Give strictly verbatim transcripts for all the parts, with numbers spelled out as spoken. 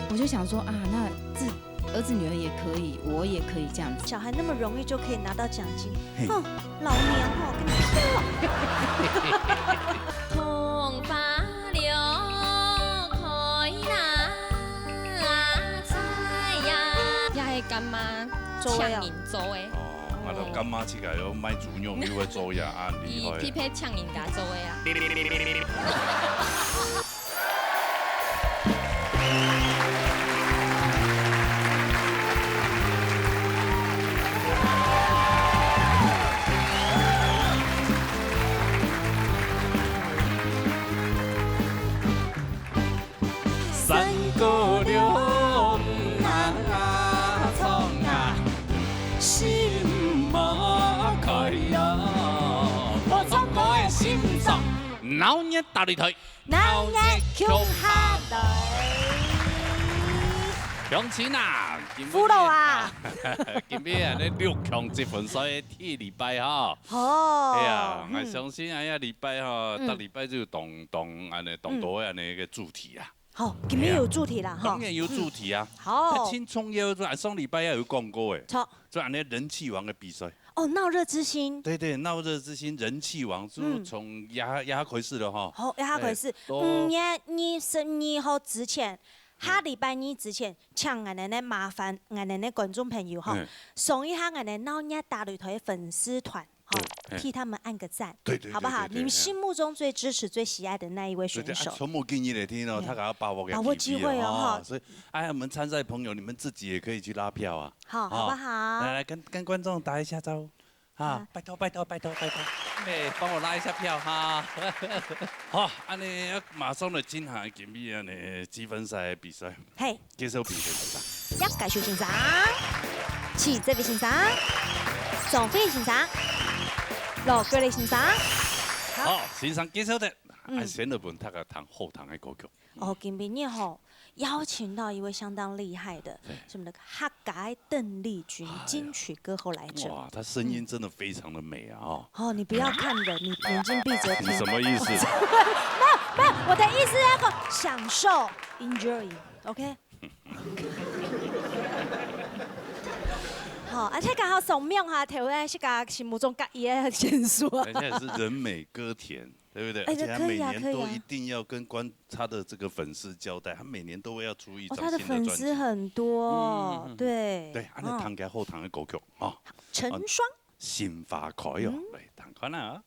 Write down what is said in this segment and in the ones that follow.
我就想说啊，那这儿子女儿也可以，我也可以这样子。小孩那么容易就可以拿到奖金，嘿。哼，老娘哦，跟你拼了！桐花落開那採呀。也係乾媽做个哦。請人做个。哦，啊，就乾媽自家有賣豬肉，又會做呀，啊，很厲害。佢特別請人家做个啊。 山歌了啊，唱啊，心花開呀，我唱歌个心臟。鬧熱大擂台，鬧熱共下來。鄉親啊，今晡日，福佬啊。今晡日啊，你六強積分賽个第二禮拜哈。哦，哎呀，嗯。𠊎相信哎呀，禮拜哈，嗯。逐禮拜就有當，當恁呢，當多个恁呢一个主題啊。 好，今晡日有主題啦，哈。當然有主題啊。嗯。好。佢盡重要个，上禮拜也有講過誒。著。就恁呢人氣王个比賽。哦，鬧熱之星。對，對，鬧熱之星，人氣王，就從這下，嗯。這下開始了哈。好，這下開始。哎，都五月二十二號之前，嗯。下禮拜二之前，請𠊎等个麻煩，𠊎等个觀眾朋友哈，嗯。上一下𠊎等鬧熱大擂台个粉絲團。 好，對，嘿。替他們按個讚，對，對，好不好？對，對，對，你們心目中最支持、最喜愛的那一位選手。對，對，啊，全部建議來聽哦，對。大家要把握个把握機會哦，機會哦，哈。哈。所以，哎，我們參賽的朋友，你們自己也可以去拉票啊。好，哦，好不好？來，來，跟，跟觀眾打一下招呼，哈，啊。拜託，拜託，拜託，拜託，哎，幫我拉一下票哈。好，恁呢，馬上來進行今晡日恁呢積分賽个比賽。嘿。 介紹評委先生。葉介紹先生，徐哲偉先生，張輝先生，羅國立先生。好。好，先生介紹的，嗯。啊，先來分大家聽好聽个歌曲。哦，今晡日吼，邀請到一位相當厲害的，對。什麼那個客家的鄧麗君，哎呀。金曲歌后來著。哇，她聲音真的非常的美啊，哦。哦，你不要看人，你眼睛閉著聽。你什麼意思？沒有，沒有，我的意思是那個享受，enjoy。 OK。好，而且剛好上面哈，頭先自家心目中合意个選手啊。而且是人美歌甜，對不對？哎，而且他每年都一定要跟觀，可以啊，可以啊。他的這個粉絲交代，他每年都會要出一張新的專輯。哦，他的粉絲很多哦，嗯，嗯，嗯。對。對，恁呢，嗯。聽起來好聽个歌曲啊。陳升。 心花開哦，嗯。來，聽看啊。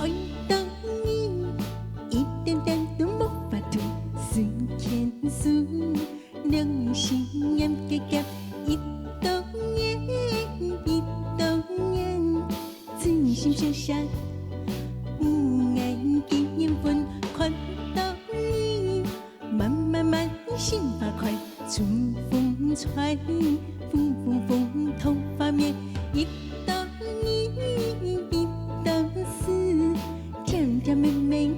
愛到你 一點點都無法度，思牽思，兩心黏結結，一度念，一度念，真心相惜，無愛見緣分，看到你，慢慢慢，心花開，春風吹，風風風，桐花滅，一 到你，一到思，甜甜蜜蜜。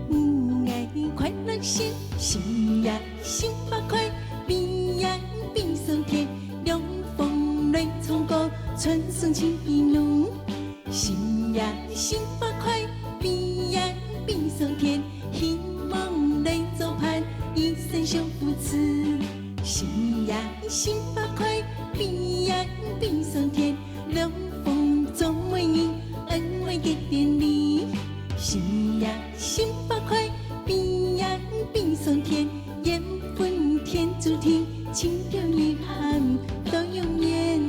母愛快樂心，心呀心花開，比呀比上天，涼風來唱歌，春送情意濃。心呀心花開，比呀比上天，希望來做伴，一生相扶持。心呀心花開，比呀比上天， 涼風做媒人，恩愛結連理。心呀心花開，比呀比上天，緣分天注定，情投意合到永遠。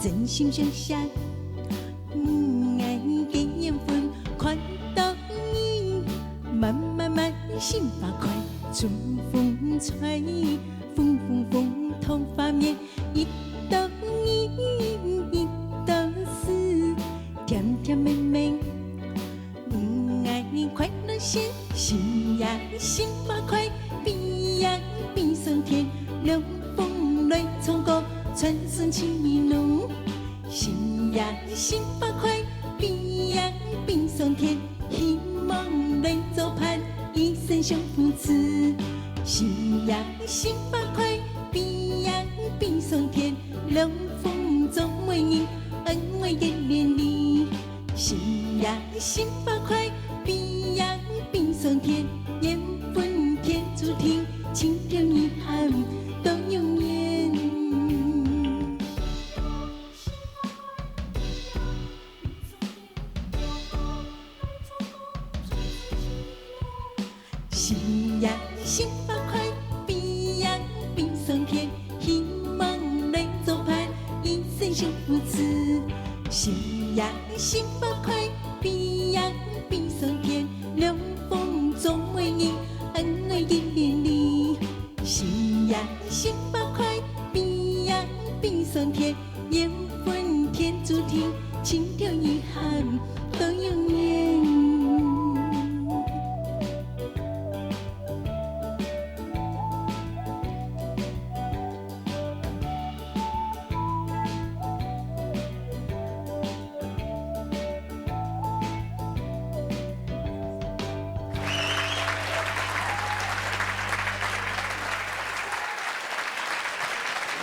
真心相惜。嗯，愛个緣分看到你，滿滿滿心花開，春風吹，風風風桃花綿，一到你，一到思，甜甜蜜蜜。 嗯，愛你快樂些，心呀心花開，飛呀飛上天，涼風來唱歌，傳神情意濃。心呀心花開，飛呀飛上天，希望來做伴，一生相扶持。心呀心花開，飛呀飛上天，涼風做媒人，恩愛結連理。 心呀心花開，飛呀飛上天，緣分天注定，情牽意涵到永遠。心呀心花開，飛呀飛上天，希望來做伴，一生相扶持。心呀心花開，飛呀飛上天，涼風做媒人，恩愛結連理。心呀心花開，飛呀飛上天，緣分天注定，情牽意涵到永遠。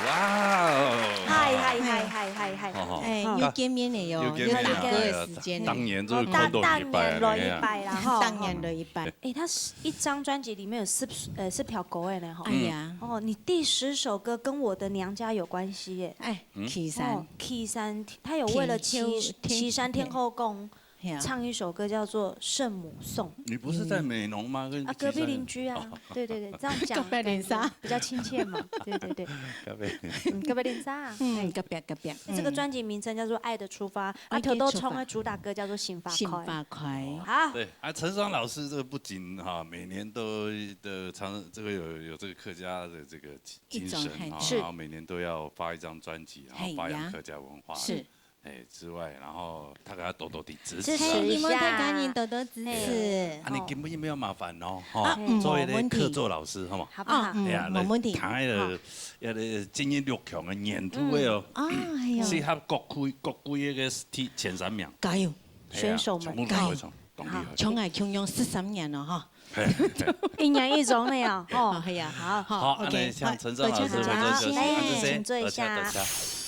哇哦！嗨，嗨，嗨，嗨，嗨，嗨。好，好。哎，哦。又見面了喲，又見面了，又大哥的時間了。哎呀，當年就看到一擺了，當年來一擺啦，吼。當年來一擺。哎，他是一張專輯裡面有十，呃，十條歌的呢，吼。哎呀。哦，你第十首歌跟我的娘家有關係耶。哎，嗯。旗山。哦，旗山，他有為了旗，天后，天，旗山天后宮 嘿啊。唱一首歌叫做《聖母頌》。你不是在美濃嗎？跟啊，隔壁鄰居啊。哦。对，对，对，这样讲隔壁鄰舍。感觉比较亲切嘛。对，对，对。隔壁。嗯，隔壁鄰舍啊。嗯，哎。隔壁，隔壁。这个专辑名称叫做《爱的出发》，嗯。啊，头都冲的主打歌叫做《心花开》。心花开。好。对，啊，陈升老师这个不仅哈，每年都的常，这个有，有这个客家的这个精神哈，一种，嘿。是。然后每年都要发一张专辑，然后发扬客家文化。嘿呀。是。 哎，之外，然后大家多多地支持啊。支持一下。嘿，希望大家人多多支持。嘿。啊，你根本就没有麻烦哦，吼，啊，嗯，做一个客座老师，好吗？好不好？啊，嗯，哎呀，没问题。来谈一个，好。要来进入六强的年度的哦。嗯。啊，哎呀。适合各区，各区的个前三名。加油。哎呀，选手们，全部都会唱，加油。当厉害。好。像𠊎共样十三年了哈。 嘿，嘿。一年一种的呀，吼。哦，系啊。好，好，好，OK，恁呢，請陳升老師，好，多謝大家。多謝，多謝，來，請坐一下。多謝，多謝。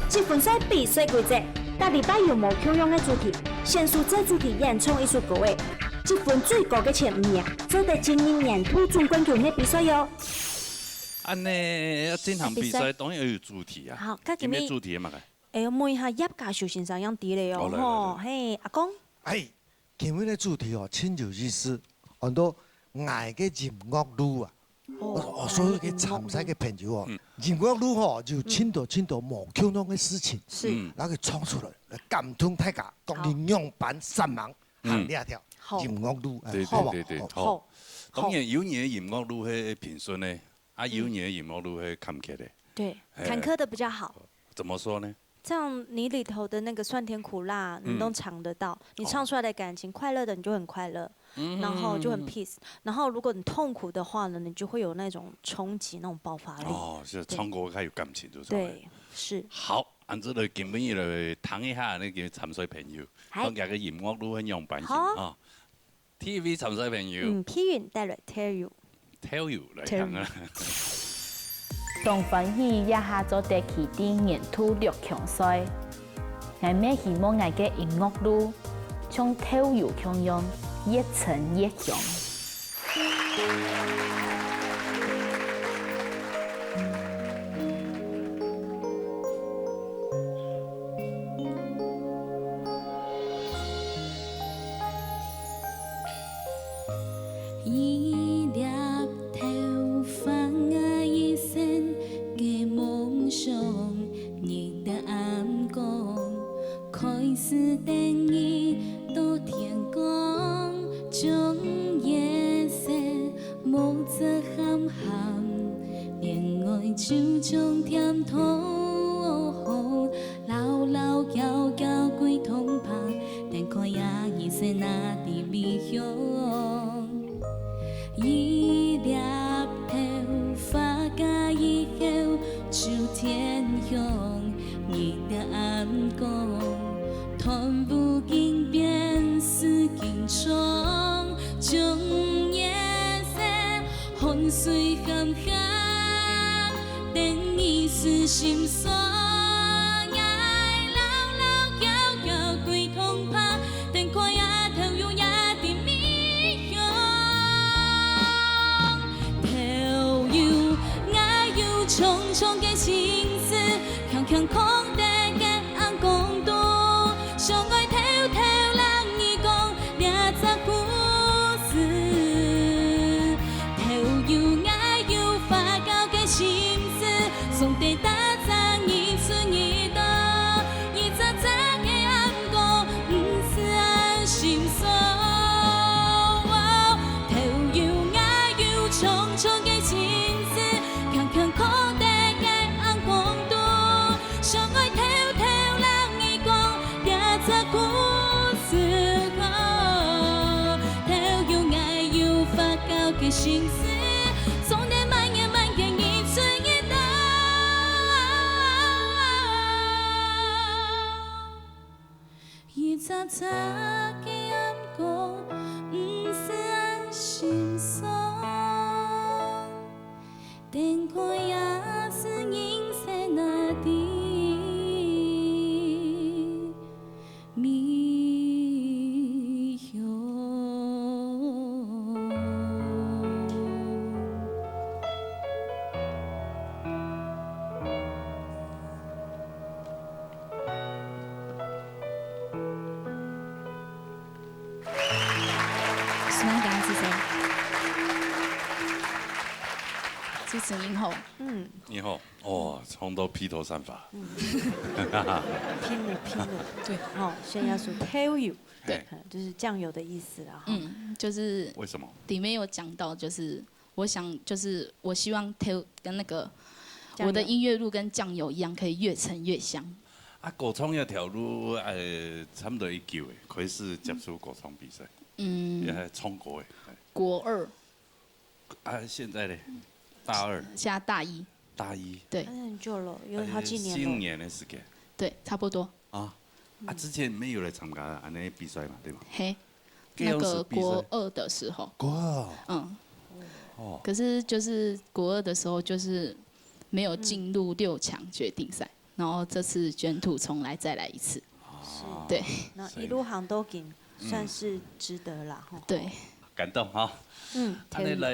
積分賽比賽規則，逐禮拜有無共樣个主題，選手這主題演唱一首歌仔，積分最高个前五名，做得進入年度總冠軍个比賽喲。恁呢，要進行比賽，比賽。當然要有主題啊。好，該今日今日主題係麼个？哎喲，問一下葉嘉修先生樣知咧哦，哦，來，來，來。吼，嘿，阿公。哎， 今日个主題哦，真有意思，安到𠊎个音樂路啊。哦。哦，所有个參賽个朋友哦，嗯。音樂路吼，有真多真多無共樣个事情，是。嗯。拿去唱出來，來感動大家，講你仰般煞猛，嗯。行這條好。音樂路，哎，對，好不好？對，對，對，好。好。當然有你个音樂路係平順个，啊，有你个音樂路係坎坷个。對，哎。坎坷的比較好。怎麼說呢？ 這樣你裡頭的那個酸甜苦辣，你都嚐得到。嗯。你唱出來的感情，哦。快樂的你就很快樂，嗯。然後就很peace。然後如果你痛苦的話呢，你就會有那種衝擊、那種爆發力。哦，係唱歌較有感情，就係。對，是。好，恁樣來今晡日來聽一下那個參賽朋友，嗨。講佢个音樂路係仰般形啊。好。 第一位參賽朋友。嗯，P韻帶來Tell You。Tell You來聽啊。Tell You。當歡喜這下做得去到年度六強賽。𠊎乜希望𠊎个音樂路，像Tell You共樣，越陳越香。水咸咸，等你是心酸。𠊎老老嬌嬌歸通拍，等看夜頭有夜的面容。頭有𠊎有重重个心事，強強囥在个暗光肚，想愛偷偷摎你講這隻故事。 頭有𠊎有發酵个心事，總得打在你出耳朵，一隻隻个暗光，毋使恁心酸。頭有𠊎有重重个心事，強強囥在个暗光肚，想愛偷偷摎你講這隻故事。頭有𠊎有發酵个心事， 總得滿眼滿眼一直一道。一隻隻个暗光，毋使恁心酸。等看夜色人生那地。 面向。是吗？刚刚是谁？主持人好。嗯。你好，哇，唱到披头散发。拼了，拼了。对。哦，所以要说 tell you，对。嘿。就是酱油的意思啦，哈。嗯，就是为什么？里面有讲到，就是我想，就是我希望 tell 跟那个酱油。我的音乐路跟酱油一样，可以越陈越香。啊，歌唱这条路，呃，差不多已久诶，开始接触歌唱比赛，嗯。也还唱歌诶。国二。啊，现在呢？大二。现在大一。大一。对。那很久了，有好几年了。四五年的时间。对，差不多。啊，啊，之前没有来参加安尼比赛嘛，对吗？嘿，那个国二的时候。国二哦。嗯。哦。可是就是国二的时候，就是没有进入六强决定赛，然后这次卷土重来，再来一次。哦。对。那一路行到今，算是值得啦，吼。对。感动哈。嗯，安尼来，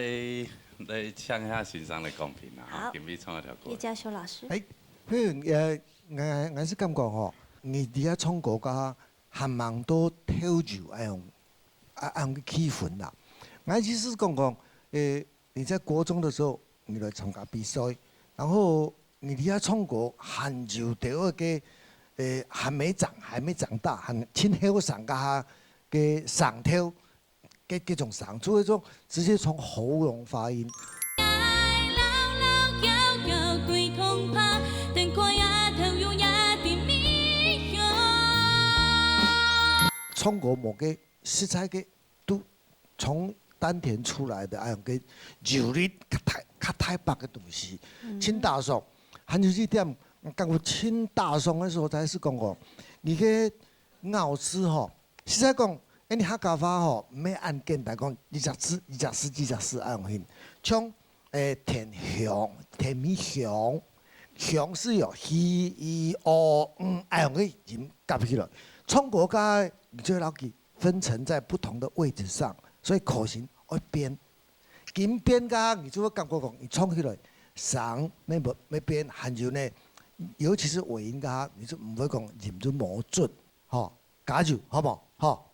来请一下先生来公平啦，哈，好。今日唱一条歌。叶嘉修老师。哎，嗯，呃， 𠊎，𠊎是感觉吼，你在唱歌个还蛮多跳舞，哎呦，啊，恁个气氛啦。𠊎意思是讲讲，呃，你在国中的时候，你来参加比赛，然后你在唱歌，还有得个，呃，还没长，还没长大，还真后生个，个上头， 个，个种声，就会种直接从喉咙发音。唱歌无个实在个，都从丹田出来的，哎，个有力，较大，较大把个东西，嗯。真大声，还有一点，感觉真大声的所在是讲讲，你个咬字吼， 实在讲，因为客家话吼，毋免恁简单讲，一只字，一只字，一只字恁样形。像，诶，田香，田米香，香是有h、i、o、ng恁样个音合起来。唱歌个，你就要给分层在不同的位置上，所以口型会变。音变个，你就会感觉讲，你唱起来，声没没没变，还有呢，尤其是尾音个，你就毋会讲音就无准，吼。 加油，好不好？好。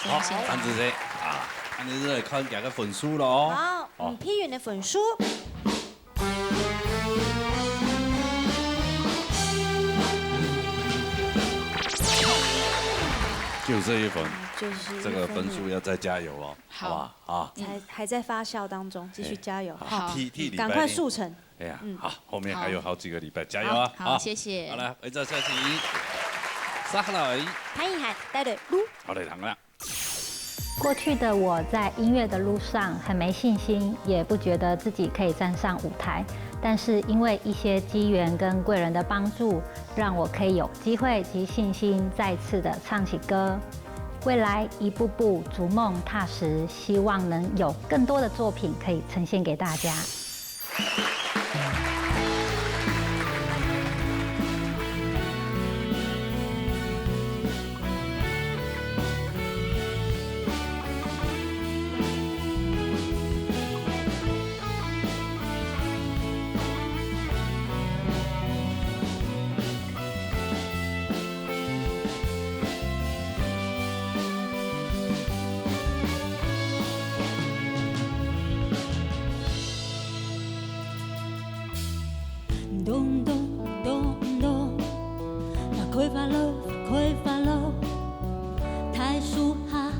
好，谢谢。陈子琪啊，恁样就来看佢个分数咯。好，好。嗯，皮云的分数。九十一分，嗯，九十一分。这个分数要再加油哦，好。好不好？啊。还，还在发酵当中，继续加油。哎。好。哈。替，替礼拜呢。赶快速成。 哎呀，嗯。好，后面还有好几个礼拜，好。加油啊！好，好。谢谢。好，来，为这下去，撒克拉，潘以涵带队，撸。好嘞，来啦。过去的我在音乐的路上很没信心，也不觉得自己可以站上舞台。但是因为一些机缘跟贵人的帮助，让我可以有机会及信心再次的唱起歌。未来一步步逐梦踏实，希望能有更多的作品可以呈现给大家。咚咚咚咚，啊，開花囉，開花囉，大樹下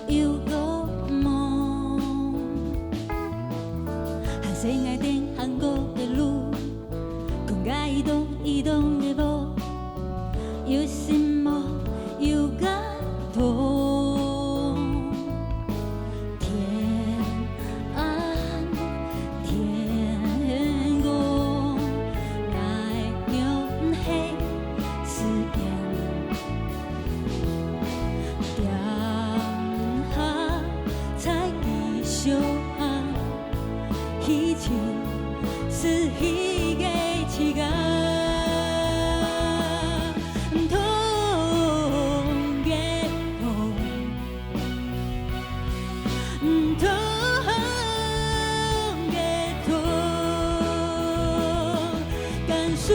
有個夢，還細𠊎等行過个路， 空間移動，移動个夢，有寂寞，有感動。天安，天公，𠊎仰係詩篇，點下再繼續行。 希望係希个自家，毋同个痛，毋同个痛，感受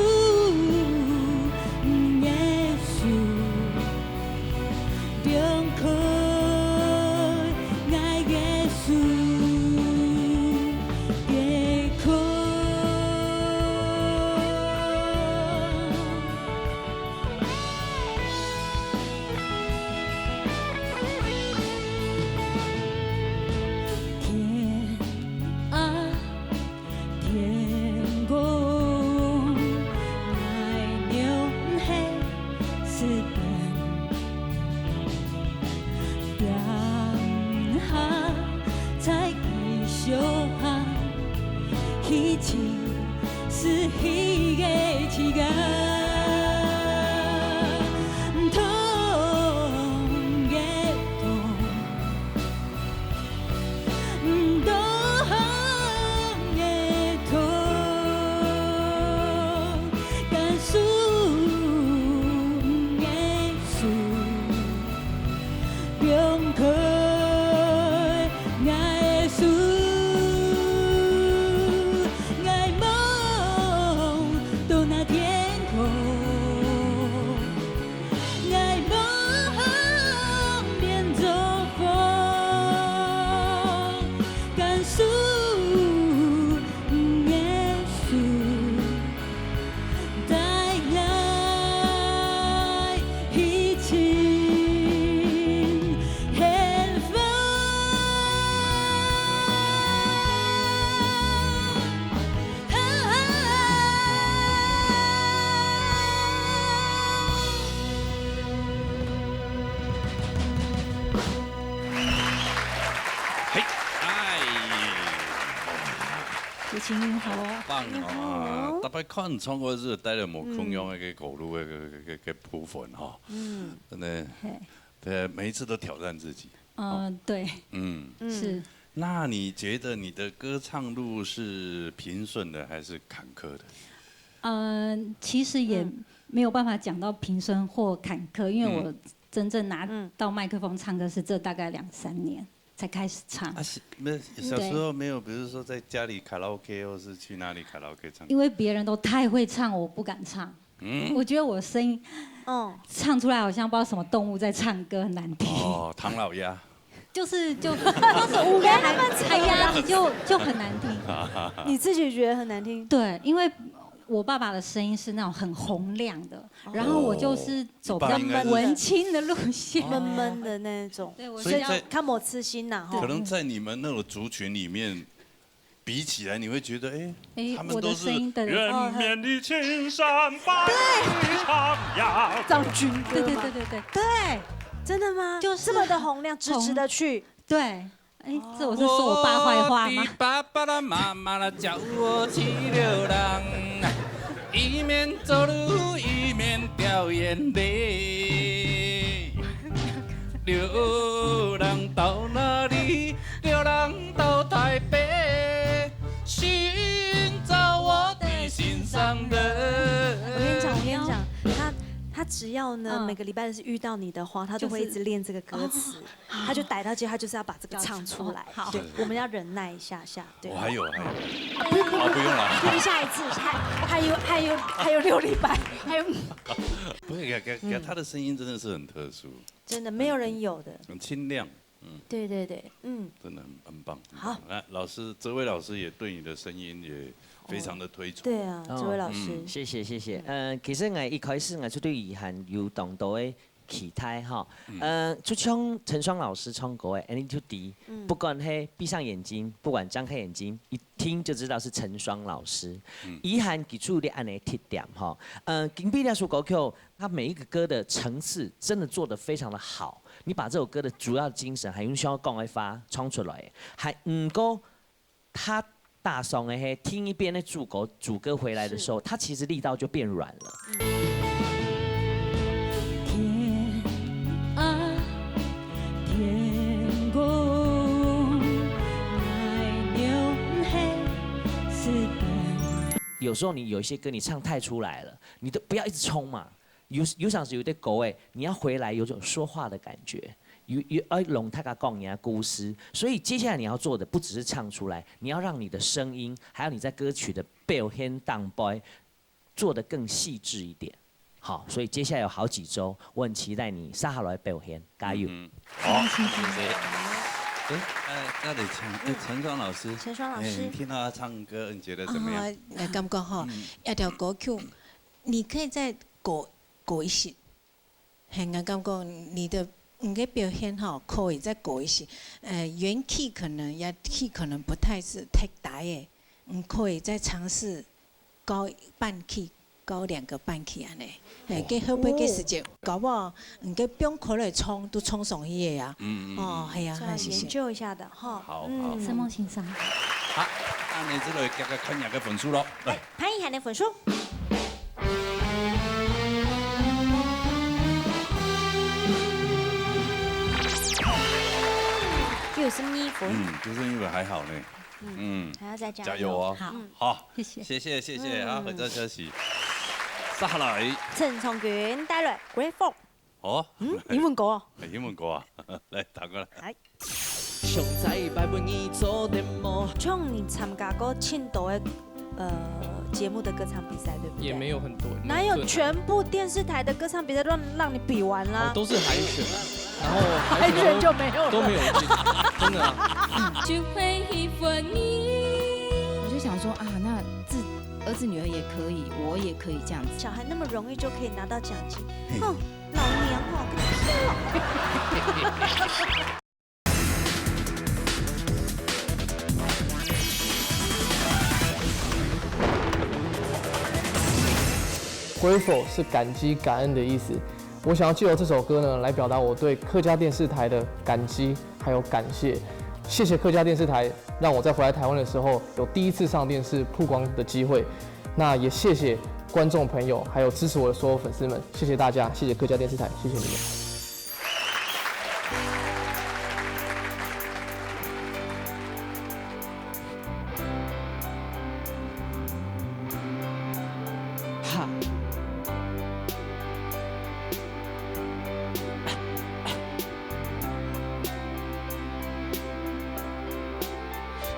耶穌。 放開𠊎个手，解開。天啊， 天公，𠊎仰係詩篇，點下再繼續行，希望係希个自家，毋同个痛。 毋同个痛，感受耶穌，放開𠊎个手，𠊎望到那天空。 𠊎望變做風，感受耶穌帶來希望。 嘿，哎，有請你好哦。棒哦！大家看唱歌是帶了無共樣的一個歌路的个个个个部分哈。嗯，真的，嘿，对，每一次都挑戰自己。嗯，对，嗯，是。那你觉得你的歌唱路是平顺的还是坎坷的？嗯，其实也没有办法讲到平顺或坎坷，因为我真正拿嗯到麦克风唱歌是这大概两三年才开始唱，啊，是没有小时候没有，比如说在家里卡拉 OK，或是去哪里卡拉 OK 唱歌？因为别人都太会唱，我不敢唱。嗯，我觉得我声音嗯，唱出来好像不知道什么动物在唱歌，很难听。哦，唐老鸭。就是就就是乌鸦还还鸭子就就很难听。你自己觉得很难听，对，因为我爸爸的声音是那种很洪亮的，然后我就是走比较你爸应该是文青的路线。闷闷的那种，对，我所以比较看我痴心呐哈可。能在你们那个族群里面，比起来，你会觉得，哎，哎他们都是我的声音的远远的青山百里徜徉。赵军歌吗？对对对对对对真的吗？就是这么的洪亮，直直的去，对，哎，这我是说我爸坏话吗？我的爸爸啦妈妈啦，教我去流浪，一面走路一面掉眼泪。流浪到哪里？流浪到台北，寻找我的心上人。我跟你讲，我跟你讲，他他只要呢、嗯每个礼拜日遇到你的话，他都会一直练这个歌词，他就逮到机会，他就是要把这个唱出来。好对，我们要忍耐一下下。对我，还有还有，啊不用了。就是下一次还还有还有还有六礼拜，还有不是，给给给他的声音真的是很特殊。真的没有人有的。很清亮，对对对，嗯，真的很很棒。很好棒。那老师，哲伟老师也对你的声音也非常的推崇。对啊，哦哲伟老师，谢谢谢谢。嗯，其实我一开始我就对雨涵有当多的期待哈。呃，就像陈双老师唱歌的《Any Today》，不管是闭上眼睛，不管张开眼睛，一听就知道是陈双老师。雨涵给出的安的特点哈。呃，金碧那首歌曲，它每一个歌的层次真的做得非常的好。你把这首歌的主要精神，还用需要讲的话唱出来，还唔过他打上的嘿听一遍那主歌主歌回来的时候，他其实力道就变软了。天啊，天公，爱用黑是等。有时候你有一些歌你唱太出来了，你都不要一直冲嘛。有有想是有点狗哎，你要回来有种说话的感觉，有有要让大家讲你的故事。所以接下来你要做的不只是唱出来，你要让你的声音，还有你在歌曲的表现当中，做得更细致一点。好，所以接下来有好几周，我很期待你接下來的表现，加油！嗯，好，谢谢。哎，哎，那得陈哎陈双老师，陈双老师哎，你听到他唱歌，你觉得怎么样？啊，我感觉吼，一条歌曲，你可以再过过一些，很难感觉你的你的表现吼，可以再过一些。呃，原key可能也key可能不太是太大诶，你可以再尝试高半key，高两个半key安尼。嘿，给后背个时节，搞不好你个放开来冲都冲上去个呀。嗯嗯哦，系啊，这样谢谢。研究一下的哈。好好嗯沈梦欣赏。好，那你这个刚刚看两个分数咯，来。潘一涵的分数。六十二分，嗯，就是因为还好呢。嗯，还要再加加油哦！好好，谢谢谢谢谢谢啊，很多消息。下来，陈昌君带来《Grateful》。哦，嗯，英文歌哦。哎英文歌啊，来打过来。上在拜本你做点么？像你参加过青岛的呃节目的歌唱比赛，对不对？也没有很多。哪有对全部电视台的歌唱比赛都让让你比完啦？哦，都是海选啊，然后海选就没有了。都没有进，真的啊。就会喜欢你。我就想说啊，那自儿子女儿也可以，我也可以这样子。小孩那么容易就可以拿到奖金，哼，老娘哦，跟你拼了！ Grateful 是感激、感恩的意思。我想要借由这首歌呢，来表达我对客家电视台的感激还有感谢。谢谢客家电视台，让我在回来台湾的时候有第一次上电视曝光的机会。那也谢谢观众朋友，还有支持我的所有粉丝们，谢谢大家，谢谢客家电视台，谢谢你们。 哈。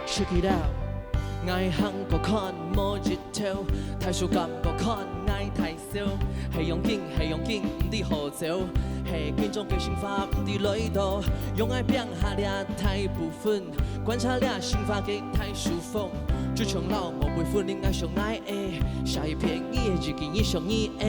Check it out，𠊎行過看無日頭，大樹幹部看𠊎大笑，係用緊，係用緊，毋知好走，係緊張个生活毋知來到，用𠊎拚下了大部分。 觀察了生活个大樹風，就像老母會分你愛想愛个，寫一篇你个日記，你想你个，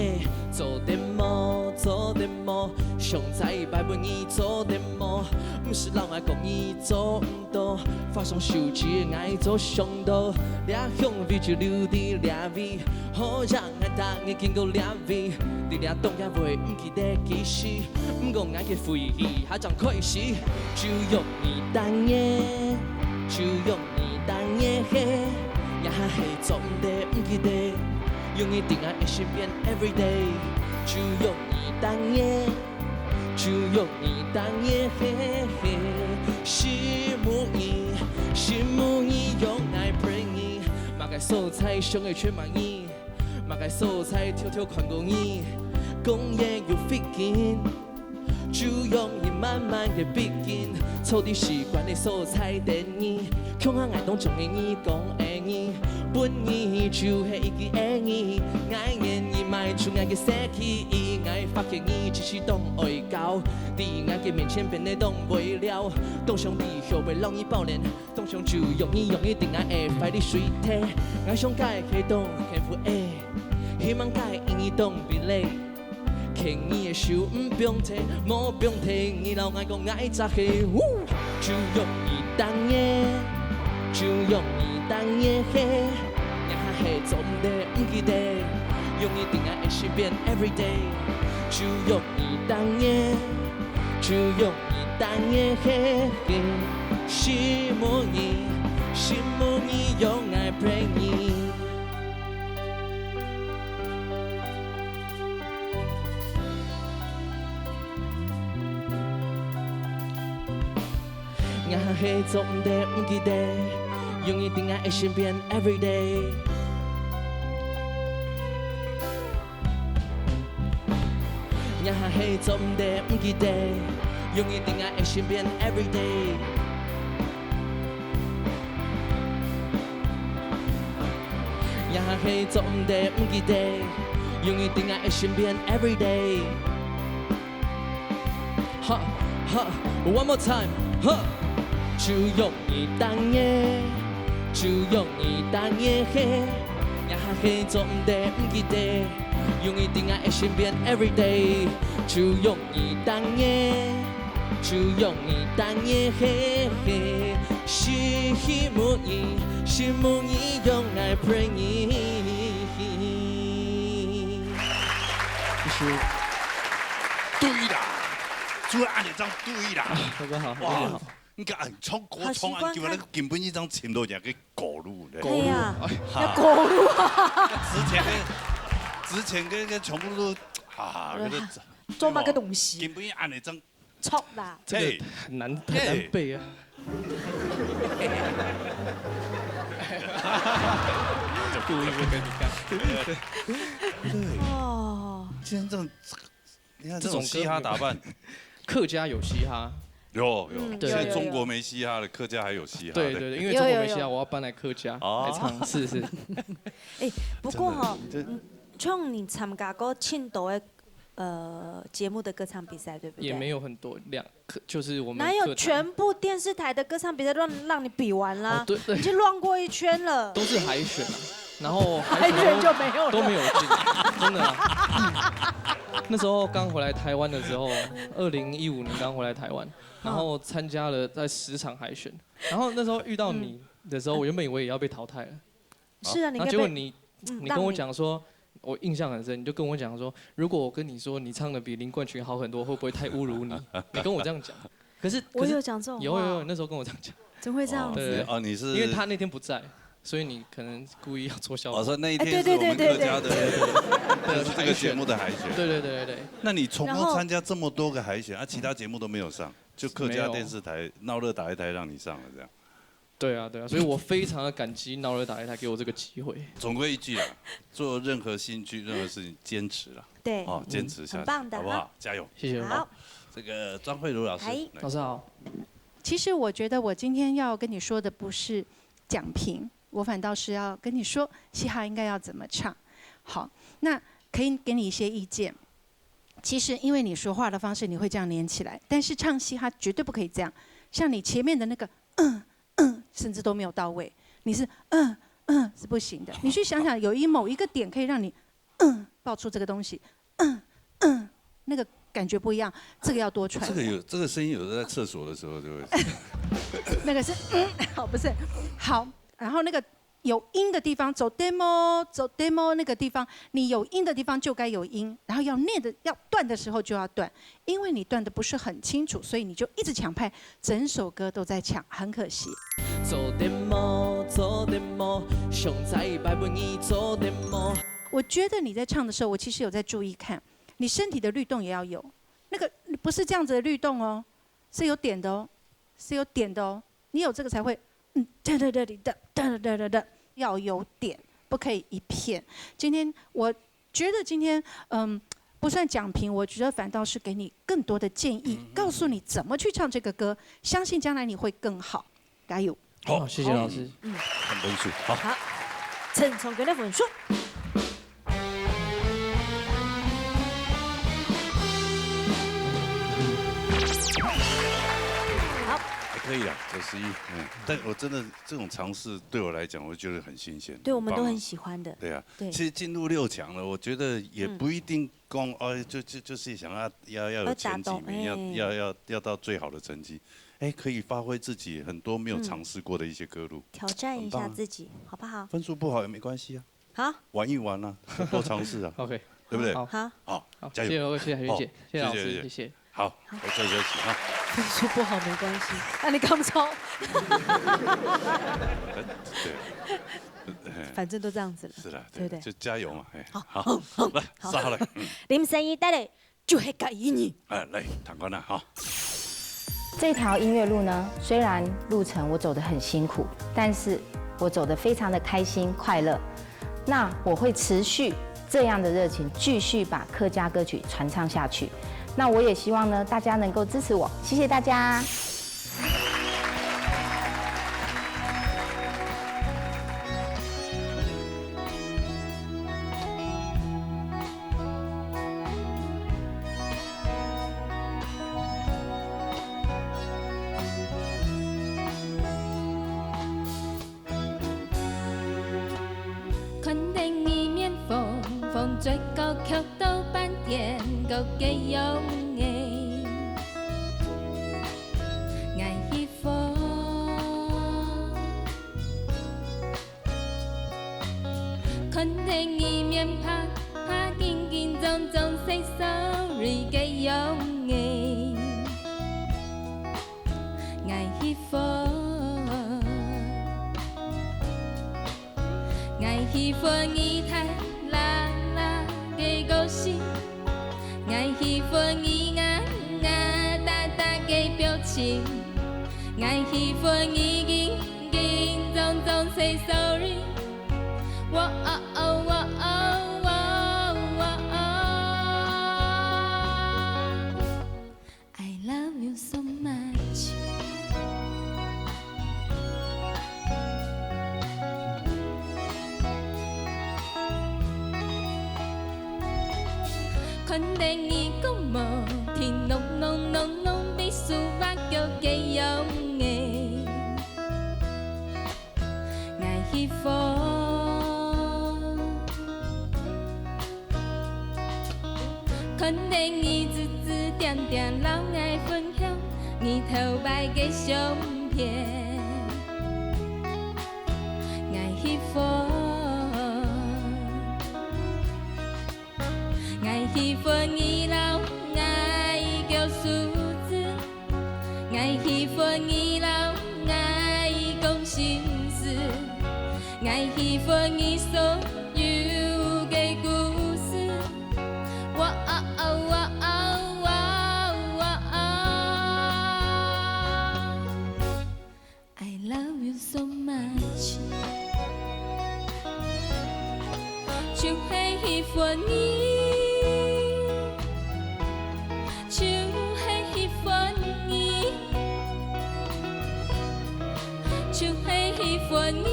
做得無，做得無，上載一百本你做得無，毋使老愛講你做毋到，發送手機愛做上到，這香味就留在這位，好讓𠊎逐日經過這位，你這當也會毋記得其實，毋過𠊎个回憶 下正開始，就用你單眼，就用你單眼嘿，也還係做毋得毋記得，用你定愛一身邊every day，就用你單眼，就用你当夜嘿嘿，是母语，是母语用来陪你。么个所在想要全满意，么个所在偷偷看过你，公园有风景，就用你慢慢的逼近，坐在习惯的所在等你。 共下𠊎當中的你講的你，本意就係一句的你。𠊎願你買出𠊎个世界，𠊎發現你只是當愛搞，在𠊎个面前變得當無聊。當想以後會摎你抱戀，當想就用你用你在𠊎个懷裡睡忒。𠊎想該係當幸福的，希望該因你當美麗。 牽你个手毋放忒，莫放忒，你摎𠊎講𠊎隻係，嗚！就用你當夜，就用你當夜嘿，若下係做毋得毋記得，用你在𠊎个身邊every day。就用你當夜，就用你當夜嘿嘿，是母語，是母語用來陪你。 若下係做毋得毋記得，用你在𠊎个身邊every day。若下係做毋得毋記得，用你在𠊎个身邊every day。 若下係做毋得毋記得，用你在𠊎个身邊every day。哈哈，one more time，哈！就用你當夜，就用你當夜嘿，若下係做毋得毋記得，用你在𠊎个身邊every day，就用你當夜。 就用你當夜嘿嘿，是母語，是母語用來陪你。謝謝。對啦，主要恁樣正對啦。大哥好，哇，大哥好。你看，哎，唱歌唱恁久啊，好習慣看。你根本一張尋到一個高路咧。高路。哎呀，哈。要高路啊。之前个，之前个，个全部都，啊，那個，做麼个東西？根本恁樣正 錯啦。這個很難，很難背啊。就故意不跟你幹。哦。現在這種，你看這種這種歌嘻哈打扮，客家有嘻哈。有，有。嗯，現在中國沒嘻哈了，有，有，有。客家還有嘻哈的。對，對，對，因為中國沒嘻哈，有，有，有。我要搬來客家，哦。來唱，是，是。哎，不過吼，真的，這嗯，像你參加過盡多个 呃，節目的歌唱比賽，對不對？也沒有很多，兩，可，就是我們哪有各台全部電視台的歌唱比賽都讓，讓你比完啦？哦，對，對。你已經亂過一圈了。都是海選啊，然後海選都，海選就沒有了。都沒有進，真的啊。那時候剛回來台灣的時候，二零一五年剛回來台灣，然後參加了在十場海選，然後那時候遇到你的時候，嗯。我原本以為也要被淘汰了。 是啊，你應該被，然後結果你，嗯，你跟我講說，讓你我印象很深，你就跟我講說，如果我跟你說你唱得比林冠群好很多，會不會太侮辱你？你跟我這樣講。可是，可是我有講這種話哦。有，有，有，你那時候跟我這樣講。怎麼會這樣子？哦，對，對，對。哦，你是因為他那天不在，所以你可能故意要做效果。哦，所以那一天是我們客家的，哎，對，對，對，對，對。就是這個節目的海選。對，對，對，對，對。那你總共參加這麼多個海選，然後啊，其他節目都沒有上，就客家電視台鬧熱打一台讓你上了這樣。 對啊，對啊，所以我非常的感激鬧熱打一台給我這個機會。總歸一句啊，做任何興趣、任何事情，堅持啦。對。哦，堅持下去，嗯，很棒的，好不好？哈。加油。謝謝。好。這個張慧茹老師，嗨。來。老師好。其實我覺得我今天要跟你說的不是講評，我反倒是要跟你說嘻哈應該要怎麼唱。好，那可以給你一些意見。其實因為你說話的方式，你會這樣連起來，但是唱嘻哈絕對不可以這樣。像你前面的那個，嗯，嗯，甚至都沒有到位。你是，嗯，嗯，是不行的。你去想想，有一，某一個點可以讓你，嗯，爆出這個東西，嗯，嗯，那個感覺不一樣，這個要多揣摩。這個有，這個聲音有時候在廁所的時候就會。那個是，嗯，好，不是，好，然後那個有音的地方，做demo，做demo那個地方，你有音的地方就該有音，然後要念的，要斷的時候就要斷。 因為你斷得不是很清楚，所以你就一直搶拍，整首歌都在搶，很可惜。做demo，做demo，上載擺分你做demo。我覺得你在唱的時候，我其實有在注意看，你身體的律動也要有，那個不是这样子的律动哦，是有点的哦，是有点的哦。你有这个才会，嗯，哒哒哒哒哒哒哒哒哒，要有点，不可以一片。今天我觉得今天，嗯，不算讲评，我觉得反倒是给你更多的建议，告诉你怎么去唱这个歌，相信将来你会更好。加油！好，谢谢老师。嗯，看分数，好。好，陈崇光个分数。好，还可以啦，九十一。嗯，但我真的这种尝试对我来讲，我觉得很新鲜。对我们都很棒啊喜欢的。对啊，对其实进入六强了，我觉得也不一定讲，哦，就就就是想要要要有要前几达到名，要哎要要要到最好的成绩，哎，可以发挥自己很多没有尝试过的一些歌路，挑战一很棒啊下自己，好不好？分数不好也没关系啊，好，玩一玩啊，多尝试啊， OK，对不对？好，好，好，加油谢谢各位，谢谢学姐好，谢谢老师，谢谢学姐谢谢。好，我再休息哈。分数不好没关系，那你刚超，对，反正都这样子了。是啦，对不对就加油嘛，哎，好好，来，好杀好了，林声依带来就系介意你。哎，来，唐官了哈。这条音乐路呢，虽然路程我走得很辛苦，但是我走得非常的开心快乐。那我会持续这样的热情，继续把客家歌曲传唱下去。那我也希望呢，大家能够支持我，谢谢大家。看等一面风，风吹过，却到半点个个样哎。爱喜欢。看等一面怕，怕紧紧张张，say sorry个样哎。爱喜欢。 爱喜欢你大啦啦个个性，爱喜欢你啊啊哒哒个表情，爱喜欢你紧紧张张say sorry。哇哦哦哇哦哇哦哇哦。 I love you so much。看等你讲无停，啷啷啷啷，必须把叫个样哎。 爱喜欢。看等你指指点点，老爱分享你头摆个相片。爱喜欢。 爱喜欢你老爱叫数字，爱喜欢你老爱讲心事，爱喜欢你所有个故事。哇哦哦哇哦哇哦哇哦。 I love you so much。就系喜欢你，就系喜欢你，就系喜欢你。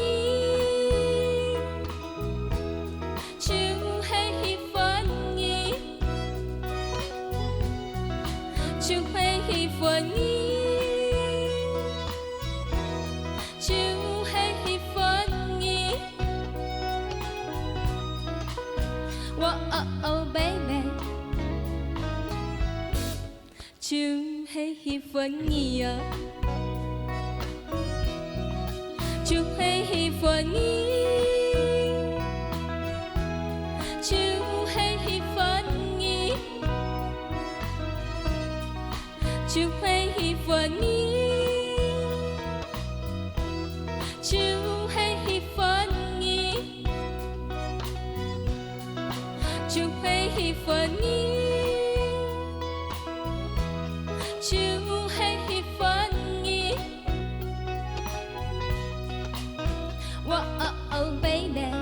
就系喜欢你，就系喜欢你，就系喜欢你。哇哦哦，baby。 就系喜欢你啊，就系喜欢你，就系喜欢你，就系喜欢你，就系喜欢你。 就系喜欢你，就係喜歡你。Whoa, oh, oh, baby，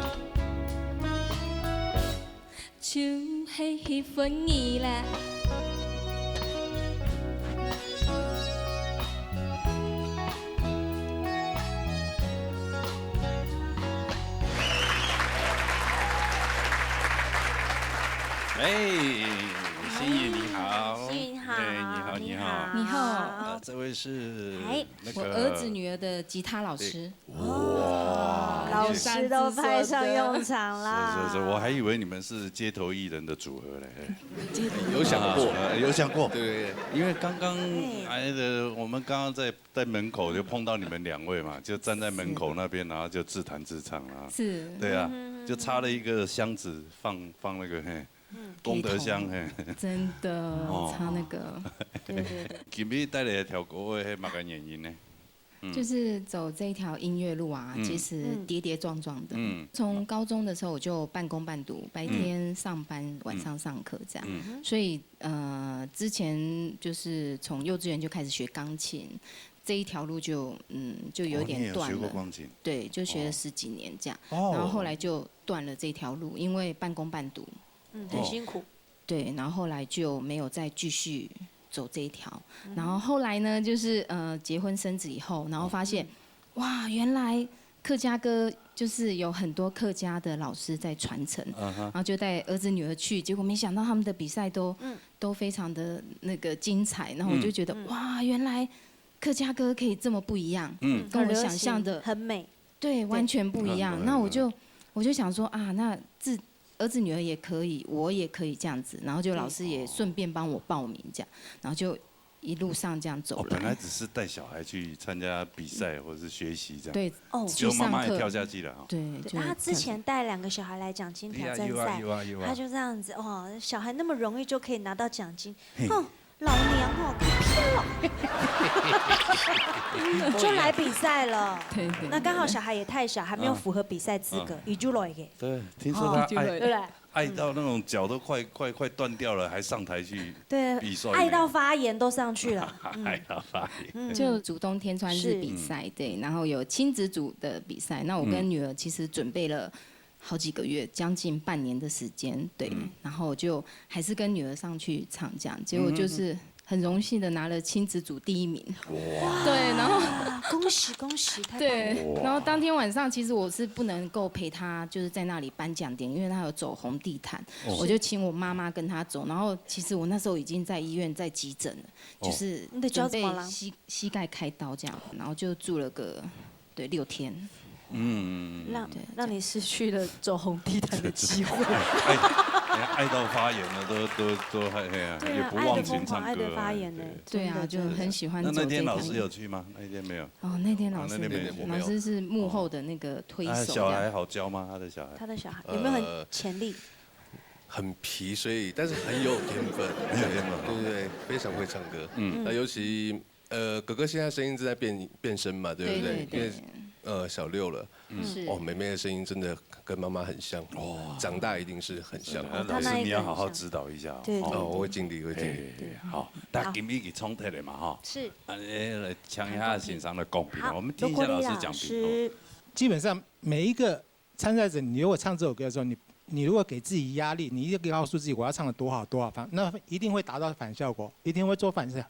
就係喜歡你啦。哎，心怡你好。心怡你好。哎，你好，你好。你好。呃，这位是哎。那个我儿子女儿的吉他老师。哇，老师都派上用场啦。是，是，是，我还以为你们是街头艺人的组合嘞。有想过。啊，有想过。对，对，对。因为刚刚，哎。哎，呃，我们刚刚在，在门口就碰到你们两位嘛，就站在门口那边，然后就自弹自唱啊。是。对啊，嗯哼。就差了一个箱子放，放那个，嘿，功德箱，嘿。真的，哦。差那个。对，对，对。今日带来的条歌，嘿，么个原因呢？ 嗯。就是走这一条音乐路啊，嗯。其实跌跌撞撞的。嗯。从高中的时候我就半工半读，白天上班，嗯。晚上上课这样。嗯。所以，呃，之前就是从幼稚园就开始学钢琴，这一条路就，嗯，就有点断了。哦，你也有学过钢琴？对，就学了十几年这样。哦。然后后来就断了这条路，因为半工半读。嗯，很辛苦。对，然后后来就没有再继续走这一条。嗯。然后后来呢，就是，呃，结婚生子以后，然后发现，嗯。哇，原来客家歌就是有很多客家的老师在传承，嗯哼。然后就带儿子女儿去，结果没想到他们的比赛都，嗯。都非常的那个精彩，然后我就觉得，嗯。哇，原来客家歌可以这么不一样，嗯。跟我想象的，很流行，很美。对，对。完全不一样。嗯，嗯，那我就，嗯。我就想说啊，那自，儿子女儿也可以，我也可以这样子，然后就老师也顺便帮我报名这样，哦。然后就一路上这样走来。哦，本来只是带小孩去参加比赛或者是学习这样。对，哦。就妈妈也跳下去了啊。对，对，就他之前带两个小孩来讲金挑战赛，有啊，有啊，有啊。他就这样子，哦，小孩那么容易就可以拿到奖金，嘿。哼， 老娘哦，可拼了。就来比赛了。对，对，那刚好小孩也太小，还没有符合比赛资格，嗯。移出来个。对，听说他爱，哦，移出来。对不对？爱到那种脚都快，快，快断掉了，还上台去，对，比赛。爱到发炎都上去了。嗯。爱到发炎。嗯。就竹东天穿日比赛，是。对，然后有亲子组的比赛，那我跟女儿其实准备了 好几个月，将近半年的时间，对，嗯。然后我就还是跟女儿上去唱，这样，结果就是很荣幸的拿了亲子组第一名。哇。对，然后，哇，恭喜恭喜，太棒了。对，然后当天晚上其实我是不能够陪她，就是在那里颁奖典礼，因为她有走红地毯，哦。我就请我妈妈跟她走，然后其实我那时候已经在医院在急诊了，哦。就是你的脚怎么了？准备膝，膝盖开刀这样，然后就住了个 对，六天。嗯。让，对，让你失去了走红地毯的机会。哎，哎，你看爱到发炎了，都，都，都还，哎呀，对啊，也不忘情唱歌啊，爱得疯狂，爱得发炎呢，对。对啊，真的，就很喜欢走这条路。那，那天老师有去吗？那一天没有。哦，那天老师没有，啊，那天没有。老师是幕后的那个推手，啊，小孩这样。好教吗？他的小孩？他的小孩，有没有很，呃，潜力？很皮，所以，但是很有天分。很有天分。对，对，对，非常会唱歌。嗯。那尤其 呃，哥哥现在声音正在变，变声嘛，对不对？对，对，对。因为，呃，小六了。嗯。是。哦，妹妹的声音真的跟妈妈很像。哇。长大一定是很像。真的，哦，老师你要好好指导一下哦。他那一个很像。对，对，哦。对。我会尽力，我会尽力。嘿，嘿，嘿，好，大家今日已经冲脱了嘛，哈。是。啊，来，请一下先生的公平，好，我们听一下老师讲评。罗国立老师。基本上每一个参赛者，你如果唱这首歌的时候，你，你如果给自己压力，你一定告诉自己我要唱得多好多好，反，那一定会达到反效果，一定会做反效，